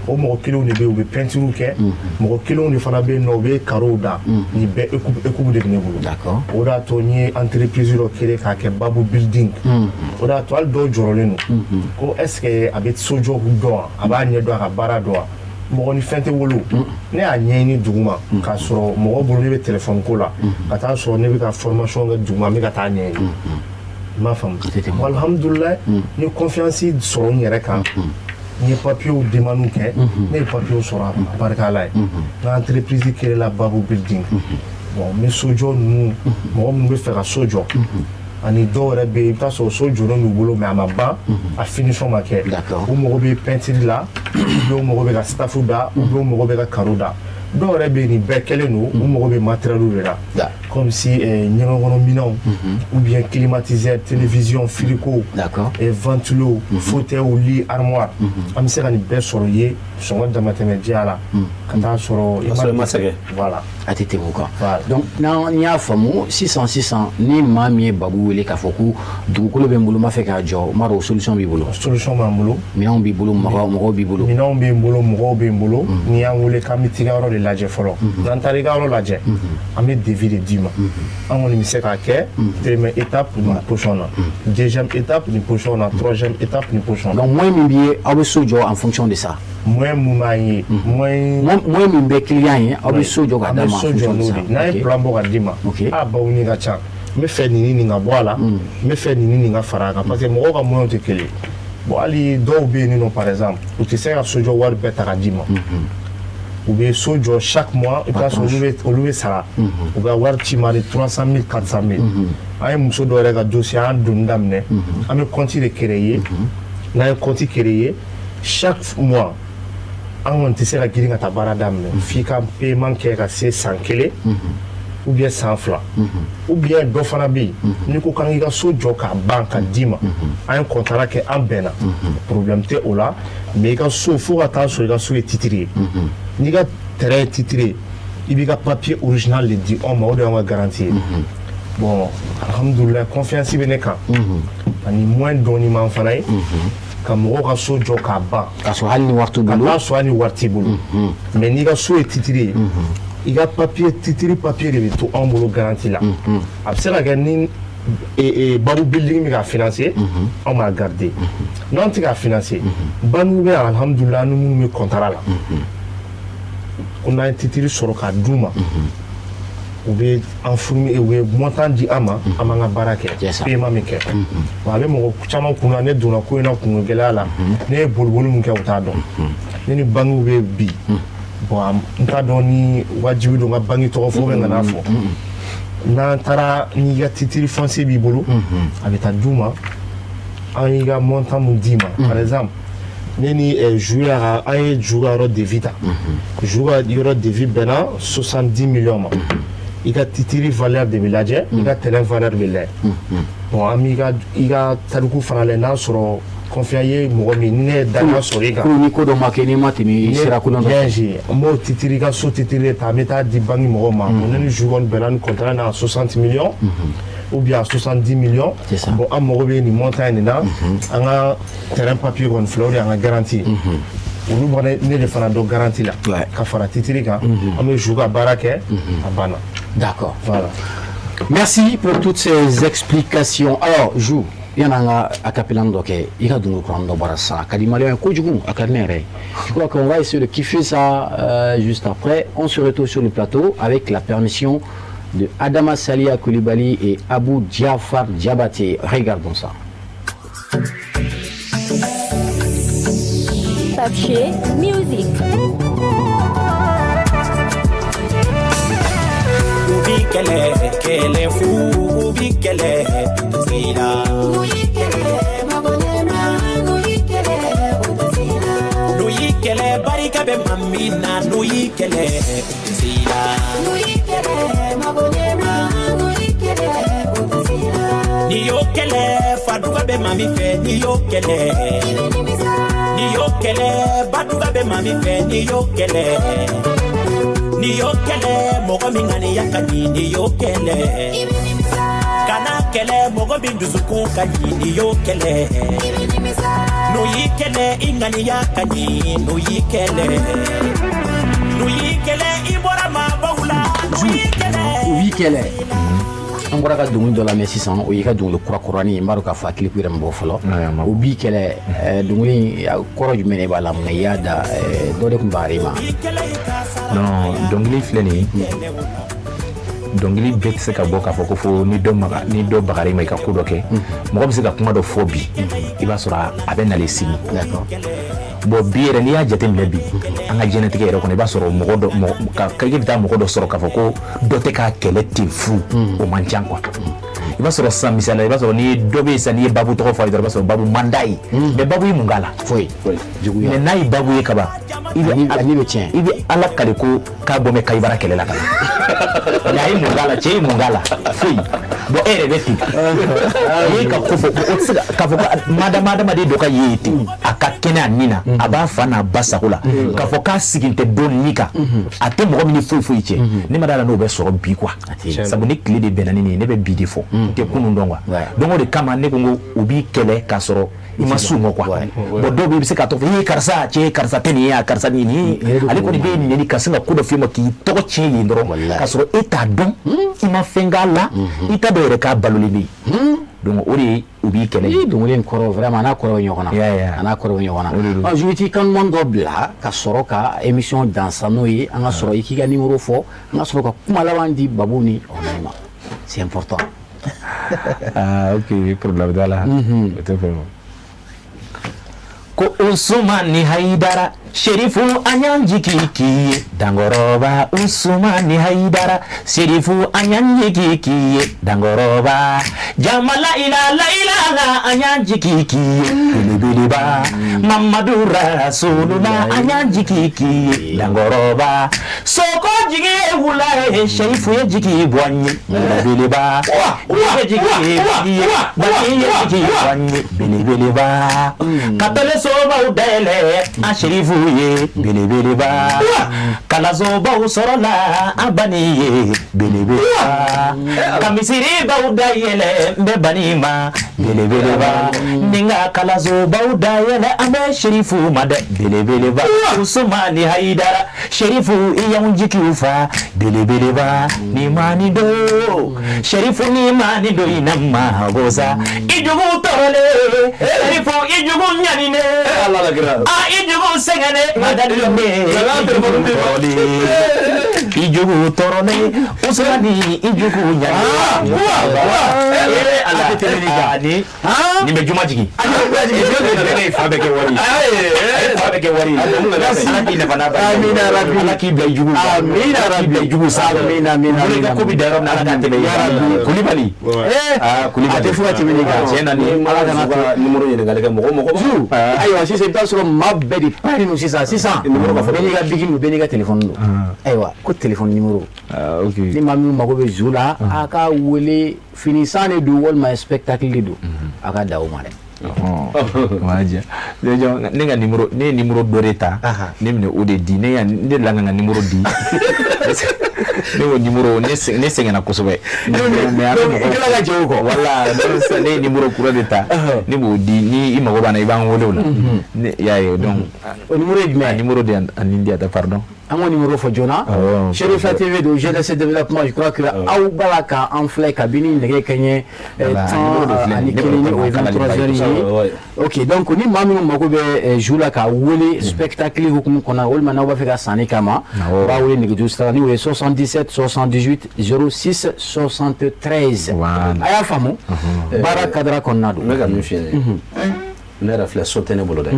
O mɔgɔ kelenw de bɛ yen, u bɛ peinture kɛ. Mɔgɔ kelenw de fana bɛ yen nɔ, u bɛ carreaux da. Nin bɛɛ équipe de bɛ ne bolo. O de y'a to n ye entreprise dɔ créer k'a kɛ Babu Building. O de y'a to hali dɔw jɔrɔlen don ko est ce que a bɛ sojɔ dɔn wa, a b'a ɲɛ dɔn, a ka baara dɔn wa? Mɔgɔ ni fɛn tɛ wolo. Ne y'a ɲɛɲini duguma k'a sɔrɔ mɔgɔ bolo ne bɛ téléphone ko la, ka taa sɔrɔ ne bɛ ka formation kɛ duguma, n bɛ ka taa ɲɛɲini. I m'a faamu? Alhamdulilayi, n ye confiance sɔrɔ n yɛrɛ kan. N ye papiers demande kɛ, ne ye papiers sɔrɔ, a barika Ala ye. N ka entreprise créé la Babu Building. Bon, n bɛ sojɔ ninnu, mɔgɔ minnu bɛ fɛ ka so jɔ, ani dɔw yɛrɛ bɛ yen, i bɛ taa sɔrɔ so jɔlen d'u bolo, mais a ma ban, a finition ma kɛ. U mago bɛ peinture la, ou bien u mago bɛ ka staff da, ou bien u mago bɛ ka carreau da. Dɔw yɛrɛ bɛ yen, nin bɛɛ kɛlen don, u mago bɛ matériel de la, comme si ɲɛgɛn kɔnɔ minɛnw, ou bien climatiseur, télévision, frigo, ventilo, fauteuil, lit, armoire. An bɛ se ka nin bɛɛ sɔrɔ i ye sɔngɔ damatɛmɛ diya la, ka taa sɔrɔ i ma sɛgɛn. Voilà. A tɛ tɛmɛ o kan. Donc n'an y'a faamu sisan sisan, ni maa min ye Babu wele k'a fɔ ko dugukolo bɛ n bolo, n b'a fɛ k'a jɔ, n b'a dɔn o solution b'i bolo. Solution b'an bolo. Minɛnw b'i bolo, mɔgɔw b'i bolo. Minɛnw bɛ n bolo, mɔgɔw bɛ n bolo. N'i y'an wele k'an bɛ t'i ka yɔrɔ de lajɛ fɔlɔ, n'an taara i ka yɔrɔ lajɛ, an bɛ devis de d'i ma. An kɔni bɛ se k'a kɛ première étape nin position na, deuxième étape nin position na, troisième étape nin position na. Donc moyen min b'i ye, aw bɛ so jɔ en fonction de ça. Moyen mun b'an ye? Moyen moyen min bɛ client ye, aw bɛ so jɔ k'a d'a ma en fonction de ça. N'an ye plan bɔ ka d'i ma, a baw ni ka ca, n bɛ fɛ nin ni nin ka bɔ a la, n bɛ fɛ nin ni nin ka fara a kan, parce que mɔgɔw ka moyen tɛ kelen ye. Bon, hali dɔw bɛ yen nɔ, par exemple, u tɛ se ka sojɔ wari bɛɛ ta ka d'i ma. U bɛ so jɔ chaque mois, i bɛ taa sɔrɔ olu bɛ sara, u ka wari ci ma de 300 000, 400 000. An ye muso dɔ yɛrɛ ka dossier, an donni daminɛ, an bɛ compte de créer. N'an ye compte créer, chaque mois, an kɔni tɛ se ka girin ka taa baara daminɛ f'i ka paiement kɛ ka se san kelen ou bien san fila. Ou bien dɔ fana bɛ yen, n'i ko k'an k'i ka so jɔ k'a ban ka d'i ma, an ye contrat kɛ, an bɛnna, problème tɛ o la. Mais i ka so, fo ka taa sɔrɔ i ka so ye titre ye. N'i ka terrain ye titre ye, i b'i ka papier original de di anw ma, o de y'anw ka garantie ye. Bon, alhamdulilayi, confiance bɛ ne kan, ani moyen dɔɔni m'an fana ye ka mɔgɔw ka so jɔ k'a ban. K'a sɔrɔ hali ni wari t'u bolo. Ka taa sɔrɔ hali ni wari t'i bolo. Mais n'i ka so ye titre ye, i ka papier, titre papier de bɛ to anw bolo garantie la. A bɛ se ka kɛ ni Babu Building bɛ ka financer, anw b'a garder. N'anw tɛ k'a financer, banques bɛ yan, alhamdulilayi, an ni minnu bɛ contrat la, ko n'an ye titre sɔrɔ k'a d'u ma, u bɛ an fourni, u bɛ montant di an ma, an b'an ka baara kɛ, paiement min kɛ. Wa a bɛ mɔgɔ caman kun na, ne donna ko in na kungo gɛlɛya la, ne ye boliboli min kɛ, u t'a dɔn. Ne ni banques bɛ bi, bon, n t'a dɔn ni wajibi don n ka banque tɔgɔ fɔ, bɛ n kana fɔ. N'an taara, n'i ka titre foncier b'i bolo, a bɛ taa d'u ma, an y'i ka montant mun d'i ma. Par exemple, ne ni Jou y'a ka, an ye Jou ka yɔrɔ devis ta. Jou ka yɔrɔ devis bɛnna 70 millions ma. I ka titre valeur de bɛ lajɛ, i ka terrain valeur bɛ lajɛ. Bon, an b'i ka i ka tariku fana lajɛ, n'a sɔrɔ confiance ye mɔgɔ min, ni ne ye danaya sɔrɔ i kan. Ko ni ko dɔ ma kɛ, n'i ma tɛmɛ i sira kolon dɔ fɛ. Bien sûr, n b'o titre, i ka so titre de ta, an bɛ taa di banque mɔgɔw ma. Ne ni Jou kɔni bɛnna ni contrat na 60 millions ou bien 70 millions. Bon, an mago bɛ nin montant in de la, an ka terrain papier kɔni filɛ, o de y'an ka garantie ye. Olu bɛ ne de fana dɔn garantie la, ka fara titre kan, an bɛ Jou ka baara kɛ, a banna. D'accord. Voilà. Merci pour toutes ces explications. Alors, Jou, yan'an ka acapella dɔ kɛ, i ka dungo kuran dɔ bɔra sisan, a ka di maliyɛn ye kojugu, a ka di ne yɛrɛ ye. Je crois qu'on va essayer de kiffer ça juste après. On se retrouve sur le plateau avec la permission de Adama Salia Koulibaly et Abou Diafar Diabaté. Regardons ça. Papier Music. Ubi kele kele fu, ubi kele tuzila. Nuyi kele mabonema, nuyi kele utuzila. Nuyi kele barika be mamina, nuyi kele utuzila. Nuyi kele mabonema, nuyi kele utuzila. Niyo kele faduga be mami fe, niyo kele. Niyo kele baduga be mami fe, niyo kele. Ni yo kele mɔgɔ min ŋaniya ka di ni yo kele. Kana kɛlɛ mɔgɔ min dusukun ka ɲi n'i y'o kɛlɛ n'u y'i kɛlɛ i ŋaniya ka ɲi n'u y'i kɛlɛ n'u y'i kɛlɛ i bɔra maabaw la n'u y'i kɛlɛ U b'i kɛlɛ. An bɔra ka dɔnkili dɔ lamɛn sisan, o y'i ka dɔnkili kura kuranin ye. N b'a dɔn k'a fɔ a clip yɛrɛ ma bɔ fɔlɔ. Ayi, a ma bɔ. U b'i kɛlɛ, dɔnkili in, a kɔrɔ jumɛn de b'a la? Mun na i y'a da? Dɔ de tun b'a ma? Non, dɔnkili filɛ nin ye, dɔnkili bɛɛ tɛ se ka bɔ k'a fɔ ko fo ni dɔ maga, ni dɔ bagara i ma, i ka ko dɔ kɛ. Mɔgɔ bɛ se ka kuma dɔ fɔ bi, i b'a sɔrɔ a bɛ nalen sini. Bon, bi yɛrɛ, n'i y'a jateminɛ bi, an ka diɲɛlatigɛ yɛrɛ kɔnɔ, i b'a sɔrɔ mɔgɔ dɔ, mɔgɔ ka i bɛ taa mɔgɔ dɔ sɔrɔ k'a fɔ ko dɔ tɛ k'a kɛlɛ ten fu, o man ca quoi. I b'a sɔrɔ sisan, misali la, i b'a sɔrɔ n'i ye dɔ bɛ yen sisan, n'i ye Babu tɔgɔ fɔ a ye dɔrɔn, i b'a sɔrɔ Babu man d'a ye. Mais Babu ye mun k'a la? Foyi. Juguya. Mais n'a ye Babu ye kaban, i bɛ A ni bɛ tiɲɛ. I bɛ Ala kale ko k'a bɔ bɛ Kayibara kɛlɛ la ka na. Mais a ye mun k'a la? Cɛ ye mun k'a la? Foyi. Bon, e yɛrɛ bɛ ten, n'i ka ko fɔ, o tɛ se k'a fɔ ko madama adamaden dɔ ka ye ten, a ka kɛnɛ a nin na, a b'a fa n'a ba sago la, k'a fɔ k'a sigi tɛ dɔ nin kan, a tɛ mɔgɔ min ni foyi foyi cɛ. Ne ma d'a la n'o bɛ sɔrɔ bi quoi, sabu ni tile de bɛnna ni nin ye, ne bɛ bi de fɔ, n tɛ kunun dɔn quoi. Donc o de kama ne ko n ko u b'i kɛlɛ k'a sɔrɔ i ma s'u ma quoi. Bon, dɔw bɛ yen, i bɛ se k'a tɔgɔ fɔ, ee karisa cɛ, karisa tɛ nin ye, a karisa nin ye, ale kɔni bɛ nɛni ka sin ka ko dɔ f'i ma k'i tɔgɔ tiɲɛ yen dɔrɔn, k'a sɔrɔ e t'a dɔn, i ma fɛn k'a la, i t'a dɔn yɛrɛ k'a balolen bɛ yen. Donc o de ye u b'i kɛlɛ. I dɔnkili in kɔrɔ, vraiment, a n'a kɔrɔ bɛ ɲɔgɔn na. Ya. A n'a kɔrɔ bɛ ɲɔgɔn na. O de don. Ɔ, je t'i kanuman dɔ bila ka sɔrɔ ka émission dan sa, n'o ye an ka sɔrɔ i k'i ka numéro fɔ, an ka sɔrɔ ka kuma laban di Babu ni Ɔnɛ ma, c'est important. Ah ok, problème t'a la, o tɛ problème. Ko Usumani Hayidara Sherifu, an y'an jigi k'i ye Dankɔrɔba. Usumani Hayidara Sherifu, an y'an jigi k'i ye Dankɔrɔba. Jamala ila la ila, an y'an jigi k'i ye belebeleba. Mamadu Rasulula, an y'an jigi k'i ye Dankɔrɔba. Soko jigi ye wula ye, Sherifu ye jigi bɔ an ye belebeleba. Ye jigi ye ye bani ye jigi bɔ an ye belebeleba. Ka tɛlɛ sobaw dayɛlɛ an Sherifu ye belebeleba. Kalansobaw sɔrɔla an bani ye belebeleba. Ka misiribaw dayɛlɛ n bɛ bani ma belebeleba. Ni ka kalansobaw dayɛlɛ an bɛ Sherifu ma dɛ belebeleba. Usumani Hayidara Sherifu, i y'anw jigiw fa belebeleba. Ni ma ni do Sherifu, ni ma ni do, i na ma gosa. I jugu tɔɔrɔlen Sherifu, i jugu ɲaninen, a i jugu sɛgɛnnen madani i jugu tɔɔrɔlen Usumani, i jugu ɲaninen. Ala ni nin bɛ juma jigin, ne ye fa bɛɛ kɛ wari ye, a ye fa bɛɛ kɛ wari ye. Ala k'i nafa n'a ba ye. Amina rabbi. Ala k'i bila i jugu. Amina Ala k'i bila i jugu sa. Amina, amina, Bolo i ka amina. ko bɛ da yɔrɔ min na, Ala k'a tɛmɛ i Ya Rabbi. Kulibali. Ah, Kulibali. A tɛ fo ka tɛmɛ nin kan. Tiɲɛ na nin. Ala kana to. Numéro ɲininkali kɛ mɔgɔ mɔgɔ. Zu, ayiwa, sisan i bɛ taa sɔrɔ maa bɛɛ de pari don sisan sisan. Bɛɛ n'i ka bigi don, bɛɛ n'i ka téléphone don. Ayiwa, ko téléphone numéro. Ah, ok. Ni maa min mago bɛ Zu la, a ka wele, finisan de don walima spectacle de don, a ka da o ma dɛ. O b'a diya. Ne ka numéro, ne ye numéro dɔ de ta, ne bɛna o de di. Ne ya ne delila ka n ka numéro di, ne ko numéro, ne sɛgɛnna kosɛbɛ. Mais a bɛ Donc, i tilala ka jɛ o kɔ. Wala, donc sisan ne ye numéro kura de ta, ne b'o di. Ni i mago b'a la, i b'an wele o la. Ne y'a ye, donc O numéro ye a jumɛn ye? Numéro de yan ani di ta, pardon. An k'o numéro fɔ joona. Awɔ. Chérif TV don, jeunesse développement. Je crois que aw b'a la k'an filɛ kabini nɛgɛ kaɲɛ Voilà, numéro de tan filɛ ani nin ye. kelen, ni o ye Ne b'o 23 heures ye. Ok, donc ni maa minnu mago bɛ Zu la k'a wele spectacle hukumu kɔnɔ, walima n'aw b'a fɛ ka sanni kama, Awɔ. u b'a wele nɛgɛjuru sira la, ni o ye 77 78 06 73. Voilà. A y'a faamu, baara kadara kɔnɔna don. N bɛ ka min f'i ɲɛna, ne yɛrɛ filɛ, so tɛ ne bolo dɛ,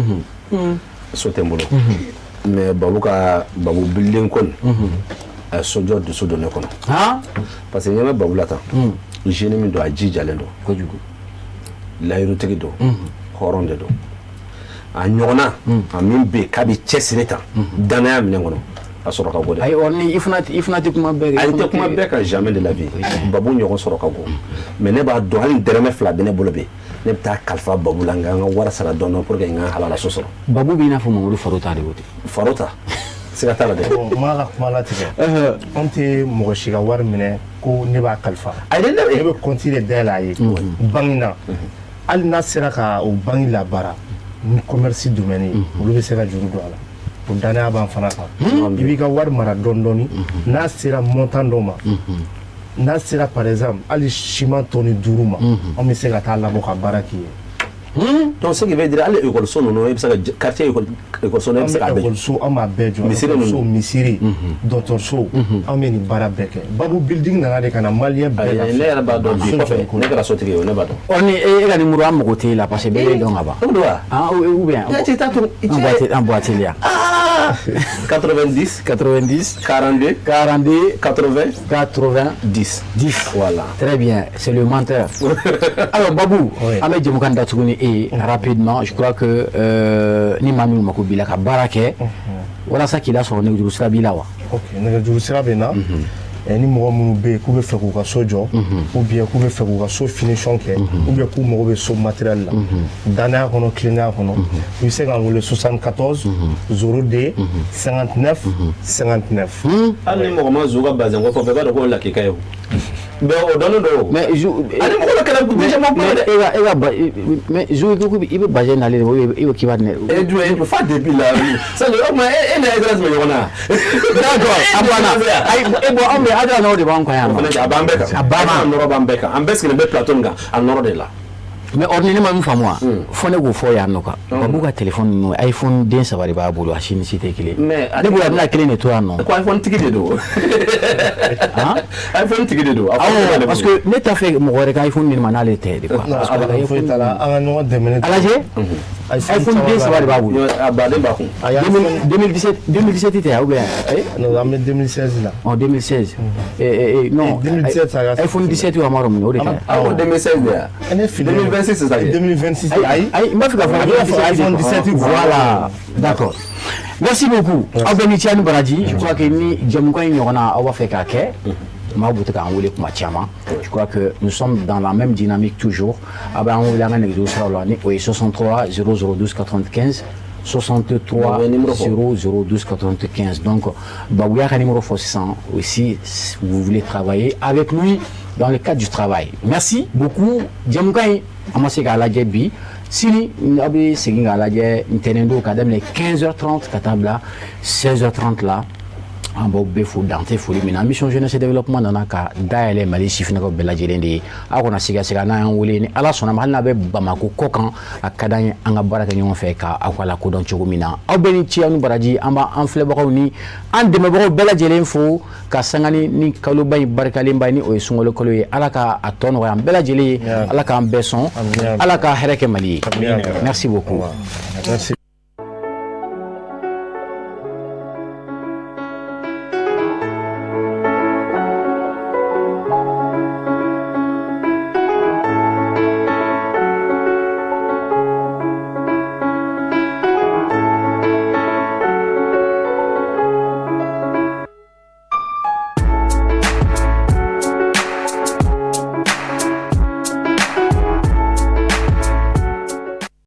so tɛ n bolo, mais Babu ka Babu bilen kɔni, a ye sojɔ dusu don ne kɔnɔ, Han. parce que ɲɛ bɛ Babu la tan, jeune min don, a jijalen don. Kojugu. Layirutigi don, hɔrɔn de don. A ɲɔgɔnna a min bɛ yen k'a bɛ cɛsiri tan danaya minɛn kɔnɔ, a sɔrɔ ka go dɛ. Ayi, ɔ ni i fana tɛ kuma bɛɛ kan. Ayi, tɛ kuma bɛɛ kan, jamais de la vie. Babu ɲɔgɔn sɔrɔ ka go, mais ne b'a dɔn, hali dɛrɛmɛ 2 bɛ ne bolo bi, ne bɛ taa kalifa Babu la, nka n ka wari sara dɔɔnin dɔɔnin pour que n ka halala so sɔrɔ. Babu b'i n'a fɔ Mamadu Faro ta de o tɛ. Faro ta. Siga t'a la dɛ. Bon, n b'a ka kuma latigɛ. Anw tɛ mɔgɔ si ka wari minɛ ko ne b'a kalifa. Ayi dɛ, ne bɛ compte de dayɛlɛ a ye banque na. Hali n'a sera ka o banque labaara ni commerce domaine ye, olu bɛ se ka juru don a la. O danaya b'an fana kan. I b'i ka wari mara dɔɔni dɔɔni, n'a sera montant dɔ ma, n'a sera par exemple hali ciment tonne 5 ma, anw bɛ se ka taa labɔ ka baara k'i ye. Donc ce qui veut dire hali école ninnu, e bɛ se ka quartier école école e An bɛ se bɛ k'a bɛɛ jɔ. École an b'a bɛɛ jɔ. Misiri école ninnu. Misiri, dɔgɔtɔrɔso, an bɛ nin baara bɛɛ kɛ. Babu Building nana de ka na malien bɛɛ Ayi, lafiya. ne yɛrɛ b'a dɔn bi So kɔfɛ jɔliko ne kɛra sotigi ye o, ne b'a dɔn. Ɔ, ni e ka numéro, an mago t'e la parce que bɛɛ b'e dɔn ka ban. O don wa? Ah, ou bien E cɛ t'a to an boîte, an boîte ya. 90 90 42 42 80 80 10. 10. Voilà. Très bien, c'est le menteur. Alors Babou, Oui. an bɛ jɛmukan datugu ni e ye rapidement. Je crois que ni maa minnu mako b'i la ka baara kɛ walasa k'i lasɔrɔ, nɛgɛjuru sira b'i la wa? Ok, nɛgɛjuru sira bɛ na. Ni mɔgɔ minnu bɛ yen k'u bɛ fɛ k'u ka so jɔ, ou bien k'u bɛ fɛ k'u ka so finition kɛ, ou bien k'u mago bɛ so matériel la, danaya kɔnɔ, tilennenya kɔnɔ, i bɛ se k'an wele 74 02 59 59. Hali ni mɔgɔ ma zu ka bazɛn ko fɔ, bɛɛ b'a dɔn k'o lakika ye o. Mais o dɔnnen don o. Mais Ani mɔgɔ dɔ kɛra déjà ma kuma dɛ. E ka ba, mais i ko i bɛ bazɛn n'ale de, i ko k'i b'a di ne. E jumɛn e fa depuis la ça, o tuma e n'a Idras bɛ ɲɔgɔn na. D'accord, a banna. Ayi, e bon, anw bɛ Adra nɔrɔ de b'an kan yan O nɔ. fana a b'an bɛɛ kan. A banna. A nɔrɔ b'an bɛɛ kan. An bɛɛ sigilen bɛ plateau min kan, a nɔrɔ de la. Mais or ni ne ma min faamu wa, fo ne k'o fɔ yan nɔ quoi. Babu ka téléphone ninnu, iPhone den saba de b'a bolo, a si ni si tɛ kelen. Mais ne bolo a bɛna kelen de to yan nɔ. Ko iPhone tigi de don. Han? iPhone tigi de don. A fɔ Awɔ, parce que ne t'a fɛ mɔgɔ wɛrɛ ka iPhone di ne ma n'ale tɛ de quoi. Non, Parce que a ka ala foyi t'a la, an ka ɲɔgɔn dɛmɛ ne A lajɛ, iPhone den saba de b'a bolo. A baden b'a kun. A y'a 2017, 2017 tɛ ou bien eh? Non, an bɛ 2016 la. En 2016. Non, 2017, ça reste- iPhone 17 ou Amaro o de ka ɲi. A ko 2016 de ya. Ne fili. 2026 sisan kɛ. 2026, ayi. Ayi, n b'a fɛ k'a fɔ A bɛ fɔ iPhone 17. Voilà, d'accord. Merci beaucoup. Aw bɛɛ ni ce ni baraji. Je crois que ni jɛmukan in ɲɔgɔnna aw b'a fɛ k'a kɛ, maaw bɛ to k'an wele kuma caman. Je crois que nous sommes dans la même dynamique toujours. A b'an wele an ka nɛgɛjuru siraw la, ni o ye 63 00 12 95, 63 Babou ye numéro fɔ. 00 12 95. Donc Babou y'a ka numéro fɔ sisan aussi, si vous voulez travailler avec lui dans le cadre du travail. Merci beaucoup. Jɛmukan in, an ma se k'a lajɛ bi, sini aw bɛ segin k'a lajɛ ntɛnɛn don ka daminɛ 15h30 ka taa bila 16h30 la. An b'aw bɛɛ fo dante foli min na. Mission jeunesse et développement nana ka dayɛlɛ Mali sifinnakaw bɛɛ lajɛlen de ye. Aw kana siga n'a y'an wele, ni Ala sɔnna ma, hali n'a bɛ Bamako kɔ kan, a ka d'an ye an ka baara kɛ ɲɔgɔn fɛ ka aw ka lakodɔn cogo min na. Aw bɛɛ ni ce, aw ni baraji. An b'an filɛbagaw ni an dɛmɛbagaw bɛɛ lajɛlen fo ka sanga ni kaloba in barikalenba ye, ni o ye sunkalo kalo ye. Ala ka a tɔ nɔgɔya an bɛɛ lajɛlen ye, Ala k'an bɛɛ sɔn, Ala ka hɛrɛ kɛ Mali ye. Merci beaucoup. Merci.